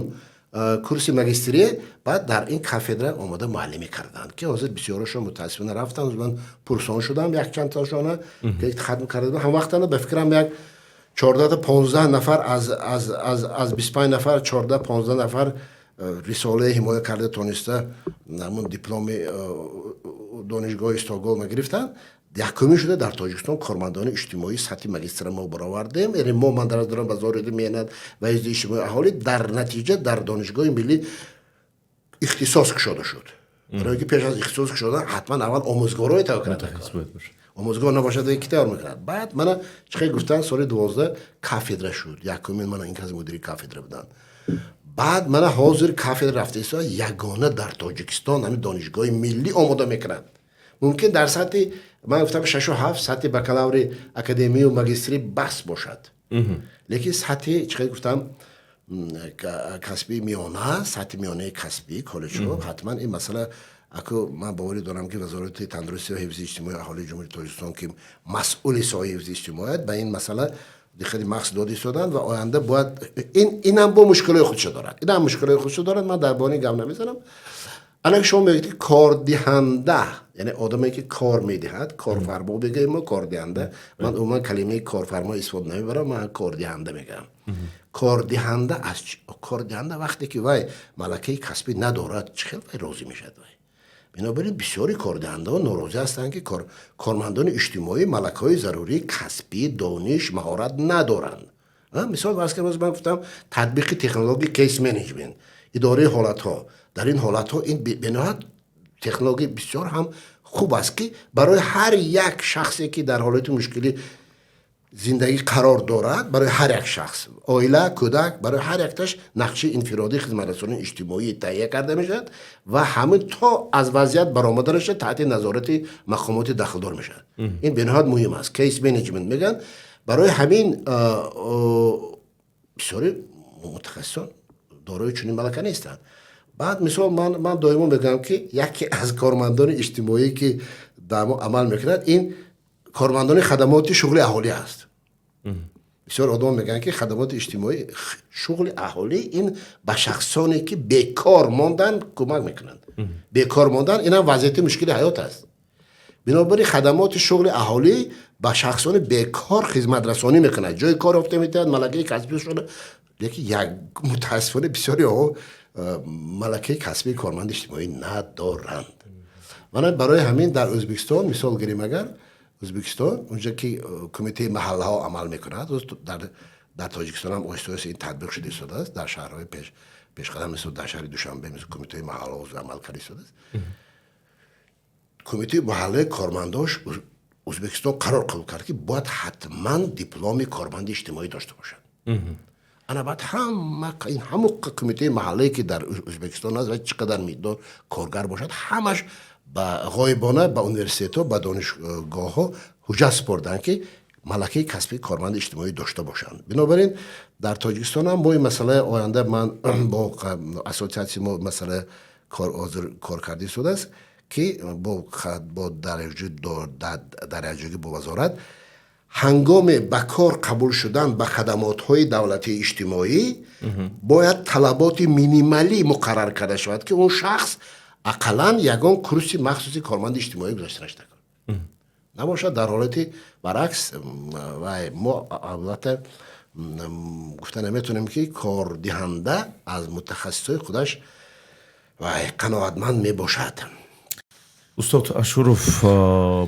курси магистрия баъд дар ин кафедра омода муаллимӣ карданд, ки ҳозир бисёрашон мутаассифона рафтанд. Ман пурсон шудам якчандташона, ки хатм карда. Ҳам вақтана ба фикрам, як 14-15 нафар аз 25 нафар, 14-15 нафар рисолаи ҳимоя карда тониста, ҳамун дипломи донишгоҳи Стокголма гирифтанд. Якумин шуда дар Тоҷикистон кормандони иҷтимоии сатҳи магистра мо баровардем, яъне мо, ман дар дорам Вазорати меҳнат ва ҳифзи иҷтимоии аҳолӣ. Дар натиҷа дар Донишгоҳи миллӣ ихтисос кушода шуд, барое ки пеш аз ихтисос кушодан ҳатман аввал омӯзгорое тайёр карда. Омӯзгор набошад, ки тайёр мекунад? Баъд мана чӣ хел гуфтанд, соли 12 кафедра шуд якумин. Мана ин кас мудири кафедра буданд. Баъд мана ҳозир кафедра рафта истода, ягона дар Тоҷикистон ҳамин Донишгоҳи миллӣ омода мекунад. Мумкин дар сатҳи, ман гуфтам, шашу ҳафт, сатҳи бакалаври академию магистрӣ бас бошад, лекин сатҳи, чӣ хел гуфтам, касбии миёна, сатҳи миёнаи касбӣ, коллеҷҳо ҳатман ин масъала. Аку ман боварӣ дорам, ки Вазорати тандурустӣ ва ҳифзи иҷтимоии аҳолии Ҷумҳурии Тоҷикистон, ки масъули соҳаи ҳифзи иҷтимоият, ба ин масъала диққати махсус дода истоданд ва оянда бояд инам бо мушкилои худшо дорад, инам мушкилои худшо дорад. Ман дар бораи гап намезанам. Ана шумо мегӯед, ки кордиҳанда, яъне одаме, ки кор медиҳад, корфармо бигӯем мо, кордиҳанда. Ман умуман калимаи корфармо истифода намебарам, ман кордиҳанда мегӯям. Кордиҳанда аз кордиҳанда вақте ки вай малакаи касбӣ надорад, чӣ хел вай розӣ мешавад вай? Бинобар ин бисёри кордиҳандаҳо норозӣ ҳастанд, ки кормандони иҷтимоӣ малакаҳои зарурии касбӣ, дониш, маҳорат надоранд. Мисол фарз кардем, ман гуфтам, татбиқи технологияи case management, идораи ҳолатҳо. Дар ин ҳолатҳо ин бениҳоят технология бисёр ҳам хуб аст, ки барои ҳар як шахсе, ки дар ҳолати мушкилӣ зиндагӣ қарор дорад, барои ҳар як шахс, оила, кӯдак, барои ҳар якташ нақшаи инфиродии хизматрасонии иҷтимоӣ таҳия карда мешавад ва ҳамин то аз вазъият баромаданаш таҳти назорати мақомоти дахлдор мешавад. Ин бениҳоят муҳим аст, case management мегӯянд. Барои ҳамин бисёри мутахассисон дорои чунин малака нестанд. Баъд мисол, ман доимо мегӯям, ки яке аз кормандони иҷтимоӣ, ки дар мо амал мекунад, ин кормандони хадамоти шуғли аҳолӣ аст. Бисёр одамон мегӯянд, ки хадамоти иҷтимоӣ, шуғли аҳолӣ ин ба шахсоне, ки бекор монданд, кӯмак мекунанд. Бекор мондан инам вазъияти мушкили ҳаёт аст. Бинобар ин хадамоти шуғли аҳолӣ ба шахсони бекор хизматрасонӣ мекунад, ҷои кор ёфта метавад, малакаи касбишона. Лекин як мутаассифона бисёриҳо малакаи касбии корманди иҷтимоӣ надоранд. Мана барои ҳамин дар Ӯзбекистон мисол гирем агар, Ӯзбекистон, унҷа ки кумитаи маҳаллаҳо амал мекунад, дар Тоҷикистон ҳам оҳиста оҳиста ин татбиқ шуда истодааст. Дар шаҳрҳои пешқадам, мисол дар шаҳри Душанбе, мисол кумитаи маҳаллаҳо амал карда истодааст. Кумитаи маҳаллаи кормандош Ӯзбекистон қарор қабул кард, ки бояд ҳатман дипломи корманди иҷтимоӣ дошта бошад. Ана баъд ҳама ин ҳамон кумитаи маҳаллае, ки дар Ӯзбекистон аст ва чӣ қадар миқдор коргар бошад, ҳамаш ба ғоибона ба университетҳо, ба донишгоҳҳо ҳуҷҷат супорданд, ки малакаи касбии корманди иҷтимоӣ дошта бошанд. Бинобар ин дар Тоҷикистон ҳам бо ин масъалаи оянда ман бо ассотсиатсияи мо масъала ҳозир кор карда истодааст, ки бо дар якҷоягӣ бо вазорат ҳангоме ба кор қабул шудан ба хадамотҳои давлатии иҷтимоӣ бояд талаботи минималӣ муқаррар карда шавад, ки он шахс ақаллан ягон курси махсуси корманди иҷтимоӣ гузаштанаш накунад. Набошад, дар ҳолати баръакс вай мо албатта гуфта наметавонем, ки кордиҳанда аз мутахассисҳои худаш вай қаноатманд мебошад. Устод Ашуров,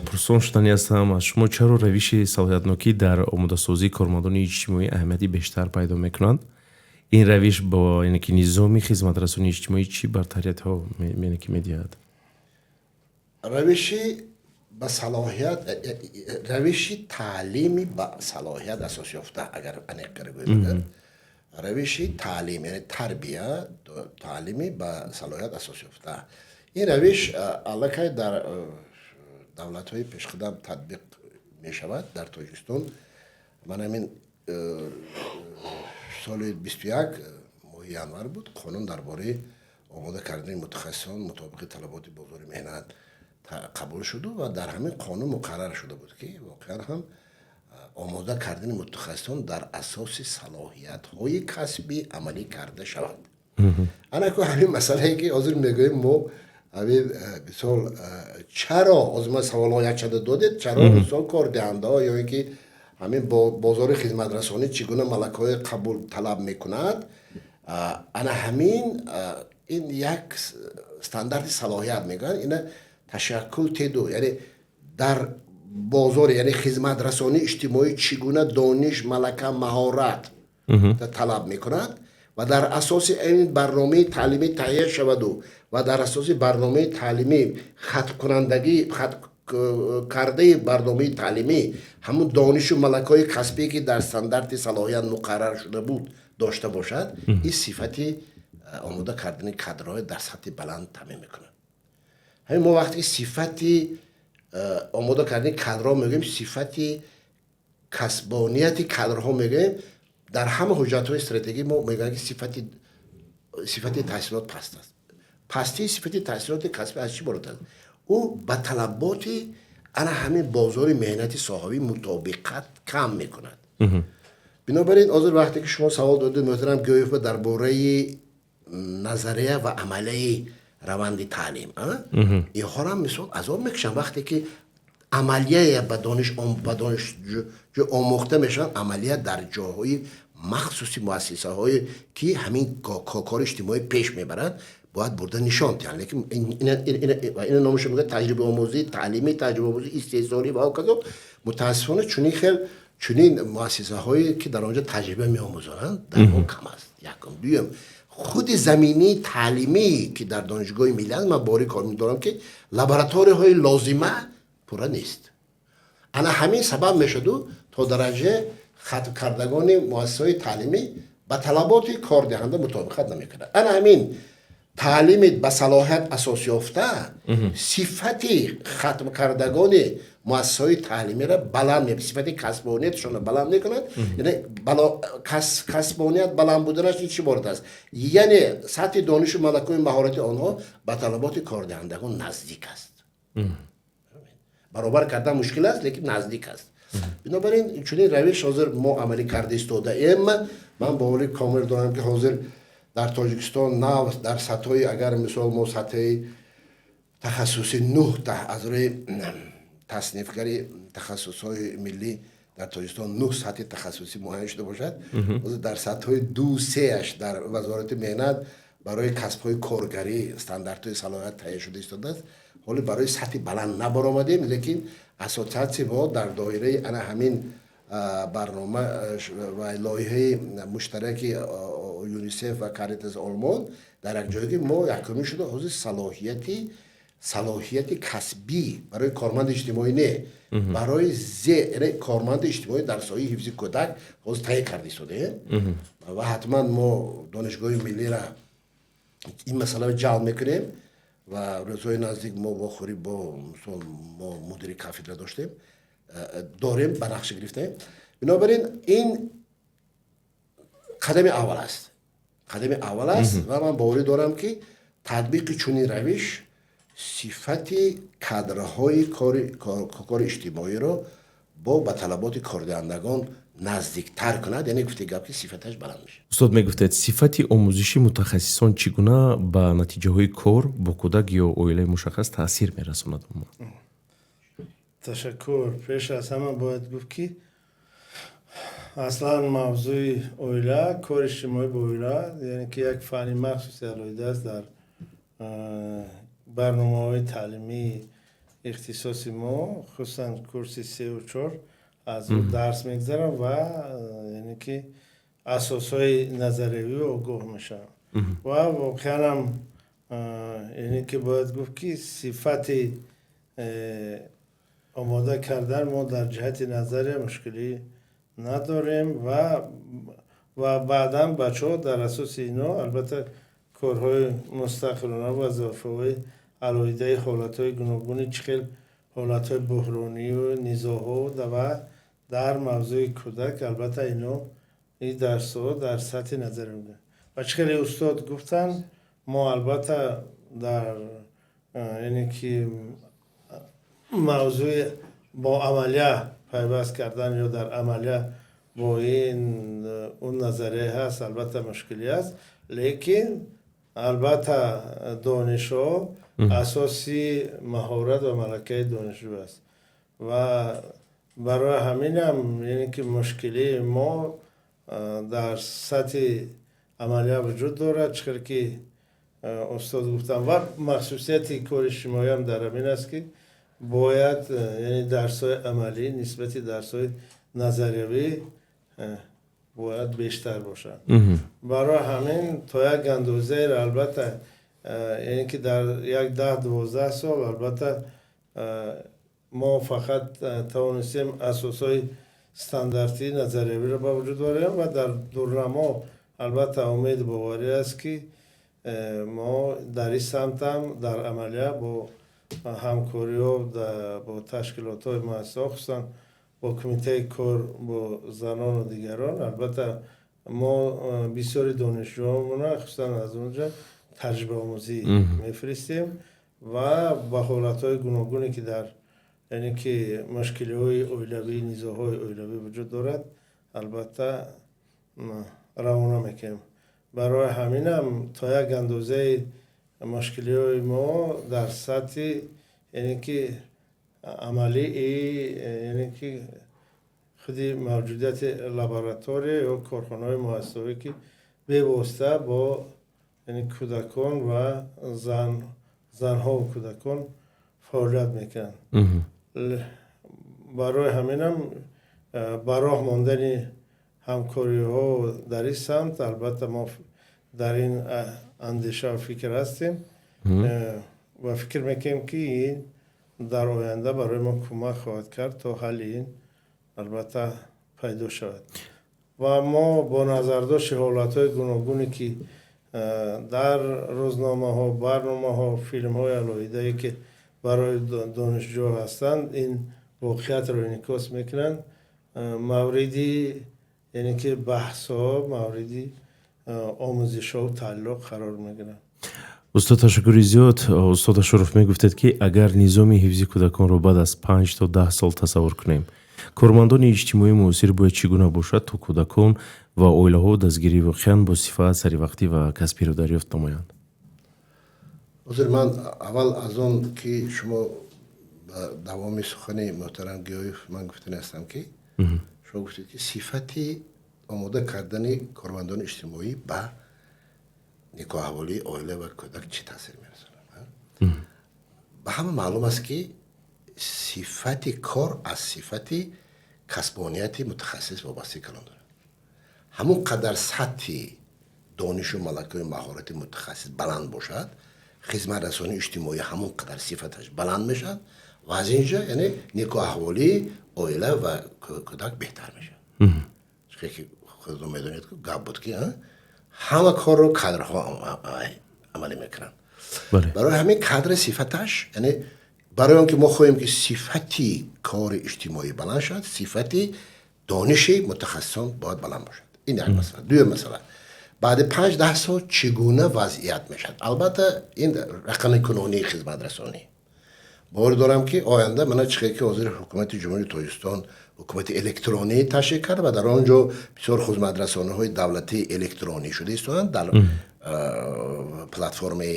пурсон шудани ҳастам аз шумо, чаро равиши салоҳиятнокӣ дар омодасозии кормандони иҷтимоӣ аҳамияти бештар пайдо мекунанд? Ин равиш бо яъне ки низоми хизматрасонии иҷтимоӣ чӣ бартариятҳо яъне ки медиҳад? Равиши ба салоҳият, равиши таълими ба салоҳият асос ёфта, агар аниқгар гӯем, равиши таълим, яъне тарбия, таълими ба салоҳият асос ёфта, ин равиш аллакай дар давлатҳои пешқадам татбиқ мешавад. Дар Тоҷикистон ман ҳамин соли 21 моҳи январ буд, қонун дар бораи омода кардани мутахассисон мутобиқи талаботи бозори меҳнат қабул шуду ва дар ҳамин қонун муқаррар шуда буд, ки воқеан ҳам омода кардани мутахассисон дар асоси салоҳиятҳои касбӣ амалӣ карда шавад. Ана ку ҳамин масъалае, ки ҳозир мегӯем мо, ҳамин мисол, чаро ҳозир ман саволҳо якчанда додед, чаро мисол кордиҳандаҳо ё ин ки ҳамин бозори хизматрасонӣ чӣ гуна малакаҳои қабул талаб мекунад. Ана ҳамин ин як стандарти салоҳият мегӯянд, ина ташаккул теду, яъне дар бозори, яъне хизматрасонии иҷтимоӣ чӣ гуна дониш, малака, маҳорат талаб мекунад ва дар асоси ин барномаи таълимӣ таҳия шаваду ва дар асоси барномаи таълимӣ хатмкунандагӣ, кардаи барномаи таълимӣ ҳамун донишу малакаҳои касбие, ки дар стандарти салоҳият муқаррар шуда буд, дошта бошад, ин сифати омода кардани кадрҳои дар сатҳи баланд таъмин мекунад. Ҳамин мо вақте ки сифати омода кардани кадрҳо мегӯем, сифати касбонияти кадрҳо мегӯем, дар ҳама ҳуҷҷатҳои стратегӣ мо мегӯям, ки сифати таҳсилот паст аст. Пастии сифати таҳсилоти касбӣ аз чӣ иборат аст? Ӯ ба талаботи ана ҳамин бозори меҳнати соҳавӣ мутобиқат кам мекунад. Бинобар ин ҳозир вақте ки шумо савол додед, муҳтарам Гӯёев, дар бораи назария ва амалияи раванди таълим, инҳорам мисол азоб мекушанд. Вақте ки амалия ба дониш ба донишҷӯ омӯхта мешаванд, амалия дар ҷоҳои махсуси муассисаҳое, ки ҳамин кори иҷтимоӣ пеш мебарад, бояд бурда нишон диҳанд. Лекин ина номашо мегӯяд таҷрибаомӯзии таълимӣ, таҷрибаомӯзии истеҳсолӣ ва ҳоказо. Мутаассифона, чунин хел чунин муассисаҳое, ки дар он ҷо таҷриба меомӯзонанд, дар мо кам аст. Якум. Дуюм, худи заминаи таълимӣ, ки дар Донишгоҳи миллӣ аст, ман бори кор медорам, ки лабораторияҳои лозима пурра нест. Ана ҳамин сабаб мешуду то дараҷа хатмкардагони муассисаҳои таълимӣ ба талаботи кордиҳанда мутобиқат намекунад. Ана ҳамин таълими ба салоҳият асос ёфта сифати хатмкардагони муассисаҳои таълимиро баланд, сифати касбониятшонро баланд мекунад. Яъне касбоният баланд буданаш чӣ иборат аст? Яъне сатҳи донишу малакаҳои маҳорати онҳо ба талаботи кордиҳандагон наздик аст. Баробар кардан мушкил аст, лекин наздик аст. Бинобар ин чунин равиш ҳозир мо амалӣ карда истодаем. Ман бовари комил дорам, ки ҳозир дар Тоҷикистон нав дар сатҳҳои, агар мисол мо сатҳи тахассуси нӯҳта аз рӯи таснифгари тахассусҳои миллӣ дар Тоҷикистон нӯҳ сатҳи тахассусӣ муайян шуда бошад, ҳозир дар сатҳҳои ду сеаш дар Вазорати меҳнат барои касбҳои коргарӣ стандартҳои салоҳият таҳия шуда истодааст. Ҳоле барои сатҳи баланд набаромадем, лекин ассотсиатсия мо дар доираи ана ҳамин барнома ва лоиҳаи муштараки ЮНИСЕФ ва Каритас Олмон дар як ҷойги мо якумин шуда, ҳозир салоҳияти касбӣ барои корманди иҷтимоӣ, не, барои яъне корманди иҷтимоӣ дар соҳаи ҳифзи кӯдак ҳозир таҳия карда истодаем ва ҳатман мо Донишгоҳи миллиро ин масъаларо ҷалб мекунем ва рӯзҳои наздик мо вохӯрӣ бо, мисол, мо мудири кафедра доштем, дорем, ба нақша гирифтаем. Бинобар ин ин қадами аввал аст, қадами аввал аст ва ман боварӣ дорам, ки татбиқи чунин равиш сифати кадрҳои кори иҷтимоиро бо ба талаботи кордиҳандагон наздиктар кунад, яъне гуфти гап, ки сифаташ баланд мешавад. Устод, мегуфтед, сифати омӯзиши мутахассисон чӣ гуна ба натиҷаҳои кор бо кӯдак ё оилаи мушаххас таъсир мерасонад? Ташаккур. Пеш аз ҳама бояд гуфт, ки аслан мавзӯи оила, кори иҷтимоӣ бо оила, яъне ки як фанни махсуси алоҳида аст дар барномаҳои таълимии ихтисоси мо, хусусан курси сеу чор аз ӯ дарс мегзарам ва яъне ки асосҳои назариявӣ огоҳ мешавам. Ва воқеанам, яъне ки бояд гуфт, ки сифати омода кардан мо дар ҷиҳати назария мушкилӣ надорем ва баъдан бачаҳо дар асоси ино, албатта, корҳои мустақилона, вазифаҳои алоҳидаи ҳолатҳои гуногуни, чӣ хел ҳолатҳои буҳронию низоъҳо ва дар мавзӯи кӯдак, албатта, ино ин дарсҳо дар сатҳи назария мегузаранд. Ва чӣ хеле устод гуфтанд, мо, албатта, дар яъне ки мавзӯи бо амалия пайваст кардан ё дар амалия бо ин он назария ҳаст, албатта, мушкилӣ аст, лекин, албатта, донишҳо асоси маҳорат ва малакаи донишҷӯ аст. Ва барои ҳаминам, яъне ки мушкилии мо дар сатҳи амалия вуҷуд дорад, чӣ хел ки устод гуфтам. Ва махсусияти кори иҷтимоиам дар ҳамин аст, ки бояд, яъне дарсҳои амалӣ нисбати дарсҳои назариявӣ бояд бештар бошанд. Барои ҳамин то як андозаеро, албатта, яъне ки дар як 10-12 сол, албатта, мо фақат тавонистем асосҳои стандартии назариявиро ба вуҷуд орем ва дар дурнамо, албатта, умеду боварӣ аст, ки мо дар ин самтам дар амалия бо ҳамкориҳо бо ташкилотҳои муассисаҳо, хусусан бо Кумитаи кор бо занону дигарон, албатта, мо бисёри донишҷӯёнмона, хусусан аз онҷа таҷрибаомӯзӣ мефиристем ва ба ҳолатҳои гуногуне, ки дар, яъне ки мушкилиҳои оилавӣ, низоъҳои оилавӣ вуҷуд дорад, албатта, равона мекунем. Барои ҳаминам то як андозаи мушкилиҳои мо дар сатҳи, яъне ки амалии, яъне ки худи мавҷудияти лаборатория ё корхонаҳои муассисавӣ, ки бевосита бо, яъне, кӯдакон ва занҳову кӯдакон фаъолият мекунанд. Барои ҳаминам ба роҳ мондани ҳамкориҳо дар ин самт, албатта, мо дар ин андеша фикр ҳастем ва фикр мекунем, ки ин дар оянда барои мо кӯмак хоҳад кард, то ҳалли ин, албатта, пайдо шавад. Ва мо бо назардошти ҳолатҳои гуногуне, ки дар рӯзномаҳо, барномаҳо, филмҳои алоҳидае, ки барои донишҷӯ ҳастанд, ин воқеиятро инъикос мекунанд, мавриди, яъне ки баҳсҳо, мавриди омӯзишҳо таҳлилҳо қарор мегиранд. Устод, ташаккури зиёд. Устод Ашуров, мегуфтед, ки агар низоми ҳифзи кӯдаконро баъд аз 5 то 10 сол тасаввур кунем, кормандони иҷтимоии муосир бояд чӣ гуна бошад, то кӯдакон ва оилаҳо дастгирии воқеан бо сифат, саривақтӣ ва касбиро дарёфт намоянд? Ҳозир ман аввал аз он ки шумо ба давоми сухани муҳтарам Гиёев ман гуфтани ҳастам, ки шумо гуфтед, ки сифати омода кардани кормандони иҷтимоӣ ба некӯаҳволии оила ва кӯдак чӣ таъсир мерасонад. Ба ҳама маълум аст, ки сифати кор аз сифати касбонияти мутахассис вобастагӣ калон дорад. Ҳамон қадар сатҳи донишу малакаи маҳорати мутахассис баланд бошад, хизматрасонии иҷтимоӣ ҳамон қадар сифаташ баланд мешавад ва аз ин ҷо, яъне, некӯаҳволии оила ва кӯдак беҳтар мешавад. Ки худатон медонед, гап буд, ки ҳама корро кадрҳо амалӣ мекунанд. Барои ҳамин кадри сифаташ, яъне барои он ки мо хоҳем, ки сифати кори иҷтимоӣ баланд шавад, сифати дониши мутахассисон бояд баланд бошад. Ин як масъала. Дуюм масъала: баъди 5-10 сол чӣ гуна вазъият мешавад? Албатта, ин рақамикунонии хизматрасонӣ, бовар дорам, ки оянда мана чӣ ки ҳозир Ҳукумати Ҷумҳурии Тоҷикистон ҳукумати электронӣ ташкил кард ва дар он ҷо бисёр хизматрасониҳои давлатии электронӣ шуда истодаанд дар платформаи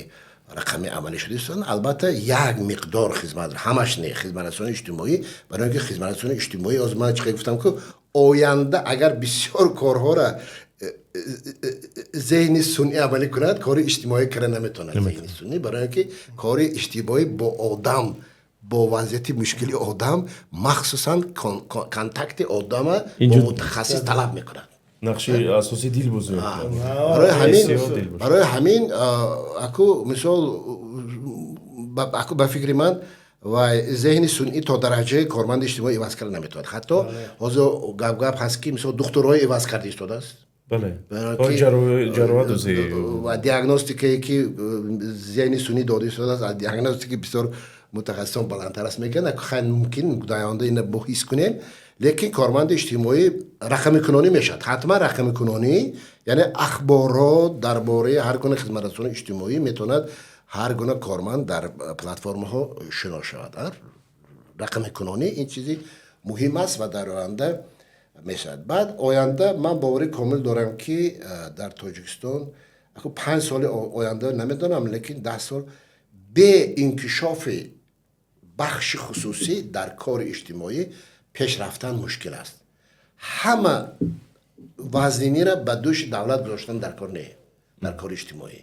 Рақамӣ амалӣ шуда истодан, албатта, як миқдор хизмат, ҳамаш не, хизматрасонии иҷтимоӣ, барои ин ки хизматрасонии иҷтимоӣ, ҳозир ман чӣ гуфтам, ки оянда агар бисёр корҳоро зеҳни сунъӣ амалӣ кунад, кори иҷтимоӣ кара наметавонад зеҳни сунъӣ, барои ин ки кори иҷтимоӣ бо одам, бо вазъияти мушкили одам, махсусан контакти одама бо мутахассис талаб мекунад. Нақши асосӣ дил бозӣ мекунад. Барои ҳамин аку, мисол, аку, ба фикри ман, ва зеҳни сунъӣ то дараҷаи корманди иҷтимоӣ иваз карда наметавонад. Ҳатто ҳозир гап-гап ҳаст, ки, мисол, духтурҳои иваз карда истодааст. Ва диагностикае, ки зеҳни сунъӣ дода истодааст, аз диагностики бисёр мутахассисон баландтар аст, мегӯянд. Хай, мумкин дар оянда ина бо ҳис кунем, лекин корманди иҷтимоӣ рақамикунонӣ мешавад ҳатман. Рақамикунонӣ, яъне ахборот дар бораи ҳар гуна хизматрасонии иҷтимоӣ метавонад ҳар гуна корманд дар платформаҳо шинос шавад. Рақамикунонӣ ин чизи муҳим аст ва дар оянда мешавад. Баъд оянда ман боварӣ комил дорам, ки дар Тоҷикистон 5 соли оянда намедонам, лекин 10 сол бе инкишофи бахши хусусӣ дар кори иҷтимоӣ пеш рафтан мушкил аст. Ҳама вазниниро ба дӯши давлат гузоштан дар кор не. Дар кори иҷтимоӣ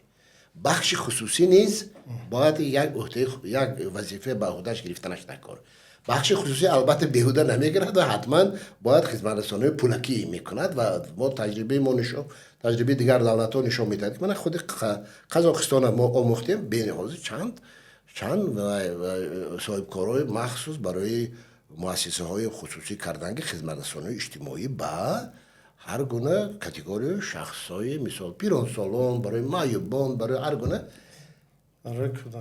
бахши хусусӣ низ бояд як як вазифа ба ӯҳдаш гирифтанаш дар кор. Бахши хусусӣ, албатта, беҳуда намегирад ва ҳатман бояд хизматрасониҳои пулакӣ мекунад. Ва мо таҷрибаи мо нишон, таҷрибаи дигар давлатҳо нишон медиҳад, ки мана худи Қазоқистона мо омӯхтем. Бениҳози чанд чанд соҳибкорҳои махсус барои муассисаҳои хусусӣ кардан, ки хизматрасониҳои иҷтимоӣ ба ҳар гуна категорияи шахсҳои, мисол, пиронсолон, барои маъюбон, барои ҳар гуна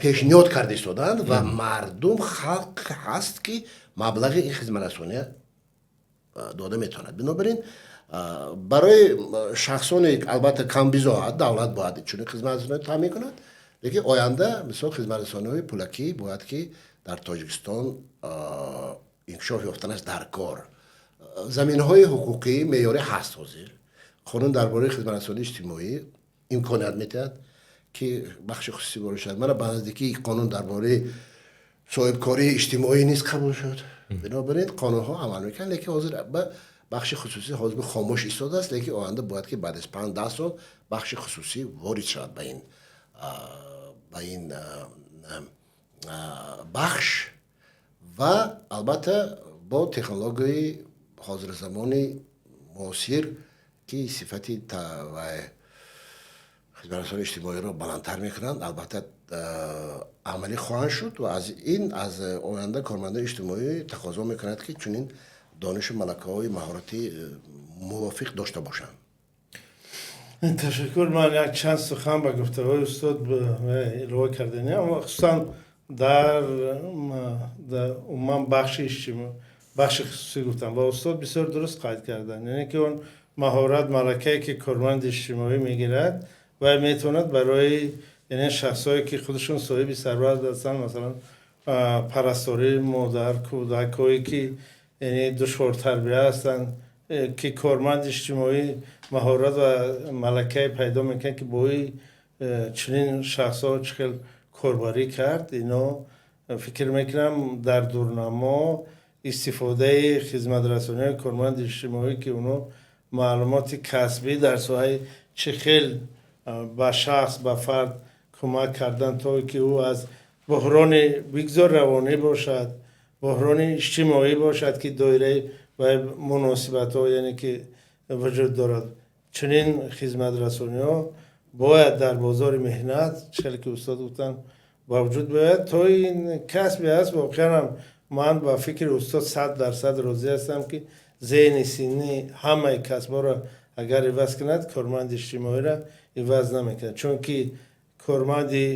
пешниҳод карда истоданд. Ва мардум, халқ ҳаст, ки маблағи ин хизматрасония дода метавонад. Бинобар ин барои шахсоне, албатта, камбизоат давлат бояд чунин хизматрасониро таъмин кунад, лекин оянда, мисол, хизматрасониҳои пулакӣ бояд ки дар Тоҷикистон инкишоф ёфтанаш дар кор. Заминаҳои ҳуқуқӣ, меъёрӣ ҳаст. Ҳозир қонун дар бораи хизматрасонии иҷтимоӣ имконият медиҳад, ки бахши хусусӣ ворид шавад. Мана, ба наздикӣ қонун дар бораи соҳибкории иҷтимоӣ низ қабул шуд. Бинобар ин қонунҳо амал мекунанд, лекин ҳозир ба бахши хусусӣ ҳозир хомӯш истодааст, лекин оянда бояд ки баъд аз 5-10 сол бахши хусусӣ ворид шавад ба ин бахш ва, албатта, бо технологияи ҳозирзамони муосир, ки сифати хизматрасонии иҷтимоиро баландтар мекунанд, албатта, амалӣ хоҳанд шуд. Ва аз ин аз оянда кормандони иҷтимоӣ тақозо мекунад, ки чунин донишу малакаҳои маҳоратӣ мувофиқ дошта бошанд. Ташаккур. Ман як чанд сухан ба гуфтаҳои устод илова карданиам, хусусан дар умуман бахши иҷтимоӣ, бахши хусусӣ гуфтам. Ва устод бисёр дуруст қайд карданд, яъне ки он маҳорат, малакае, ки корманди иҷтимоӣ мегирад ва метавонад барои, яъне, шахсҳое, ки худашон соҳиби сарват ҳастанд, масалан, парастории модар, кӯдакҳое, ки, яъне, душвортарбия ҳастанд, ки корманди иҷтимоӣ маҳорат ва малакае пайдо мекунад, ки бо чунин шахсҳо чӣ хел корбарӣ кард. Ино фикр мекунам, дар дурнамо истифодаи хизматрасониҳои корманди иҷтимоӣ, ки онҳо маълумоти касбӣ дар соҳаи чӣ хел ба шахс, ба фард кӯмак кардан, то ки ӯ аз буҳрони, бигзор равонӣ бошад, буҳрони иҷтимоӣ бошад, ки доираи ва муносибатҳо, яъне ки вуҷуд дорад, чунин хизматрасониҳо бояд дар бозори меҳнат, чӣ хеле ки устод гуфтанд, ба вуҷуд биёяд. То ин касбе аст. Воқеан ман ба фикри устод 100% розӣ ҳастам, ки зеҳни сунъӣ ҳамаи касбҳоро агар иваз кунад, корманди иҷтимоиро иваз намекунад, чунки корманди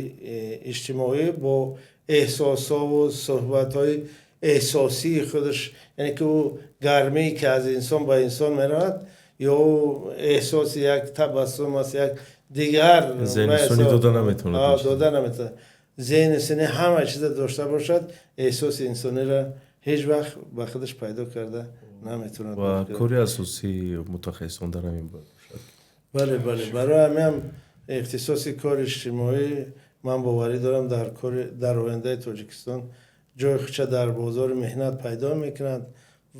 иҷтимоӣ бо эҳсосову суҳбатҳои эҳсосии худаш, яъне ки ӯ гармие, ки аз инсон ба инсон меравад, ё эҳсоси як табассум аст, як дигар дода наметавонад. Дода наметавонад. Зеҳни сунъӣ ҳама чиза дошта бошад, эҳсоси инсониро ҳеҷ вақт ба худаш пайдо карда наметавонад. Ва кори асосии мутахассисон дар ҳамин бояд бошад. Бале, барои ҳамин ихтисоси кори иҷтимоӣ. Ман боварӣ дорам, дар кори дар ояндаи Тоҷикистон ҷои худша дар бозори меҳнат пайдо мекунанд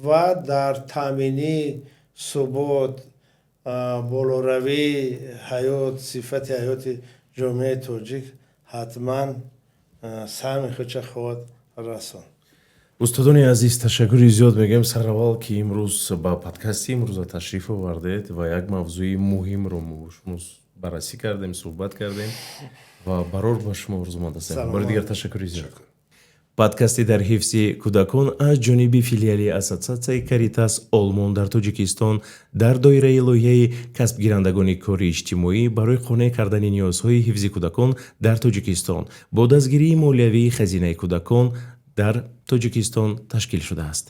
ва дар таъмини субот, болоравии ҳаёт, сифати ҳаёти ҷомеаи тоҷик ҳатман саҳми худша хоҳад расонд. Устодони азиз, ташаккури зиёд мегӯем сараввал, ки имрӯз ба подкасти имрӯза ташриф овардед ва як мавзӯи муҳимро мо бо шумо баррасӣ кардем, суҳбат кардем ва барор ба шумо орзуманд ҳастем. Бори дигар ташаккури зиёд. Подкасти «Дар ҳифзи кӯдакон» аз ҷониби филиали Ассотсиатсияи Каритас Олмон дар Тоҷикистон дар доираи лоиҳаи касбгирандагони кори иҷтимоӣ барои қонеъ кардани ниёзҳои ҳифзи кӯдакон дар Тоҷикистон бо дастгирии молиявии Хазинаи кӯдакон дар Тоҷикистон ташкил шудааст.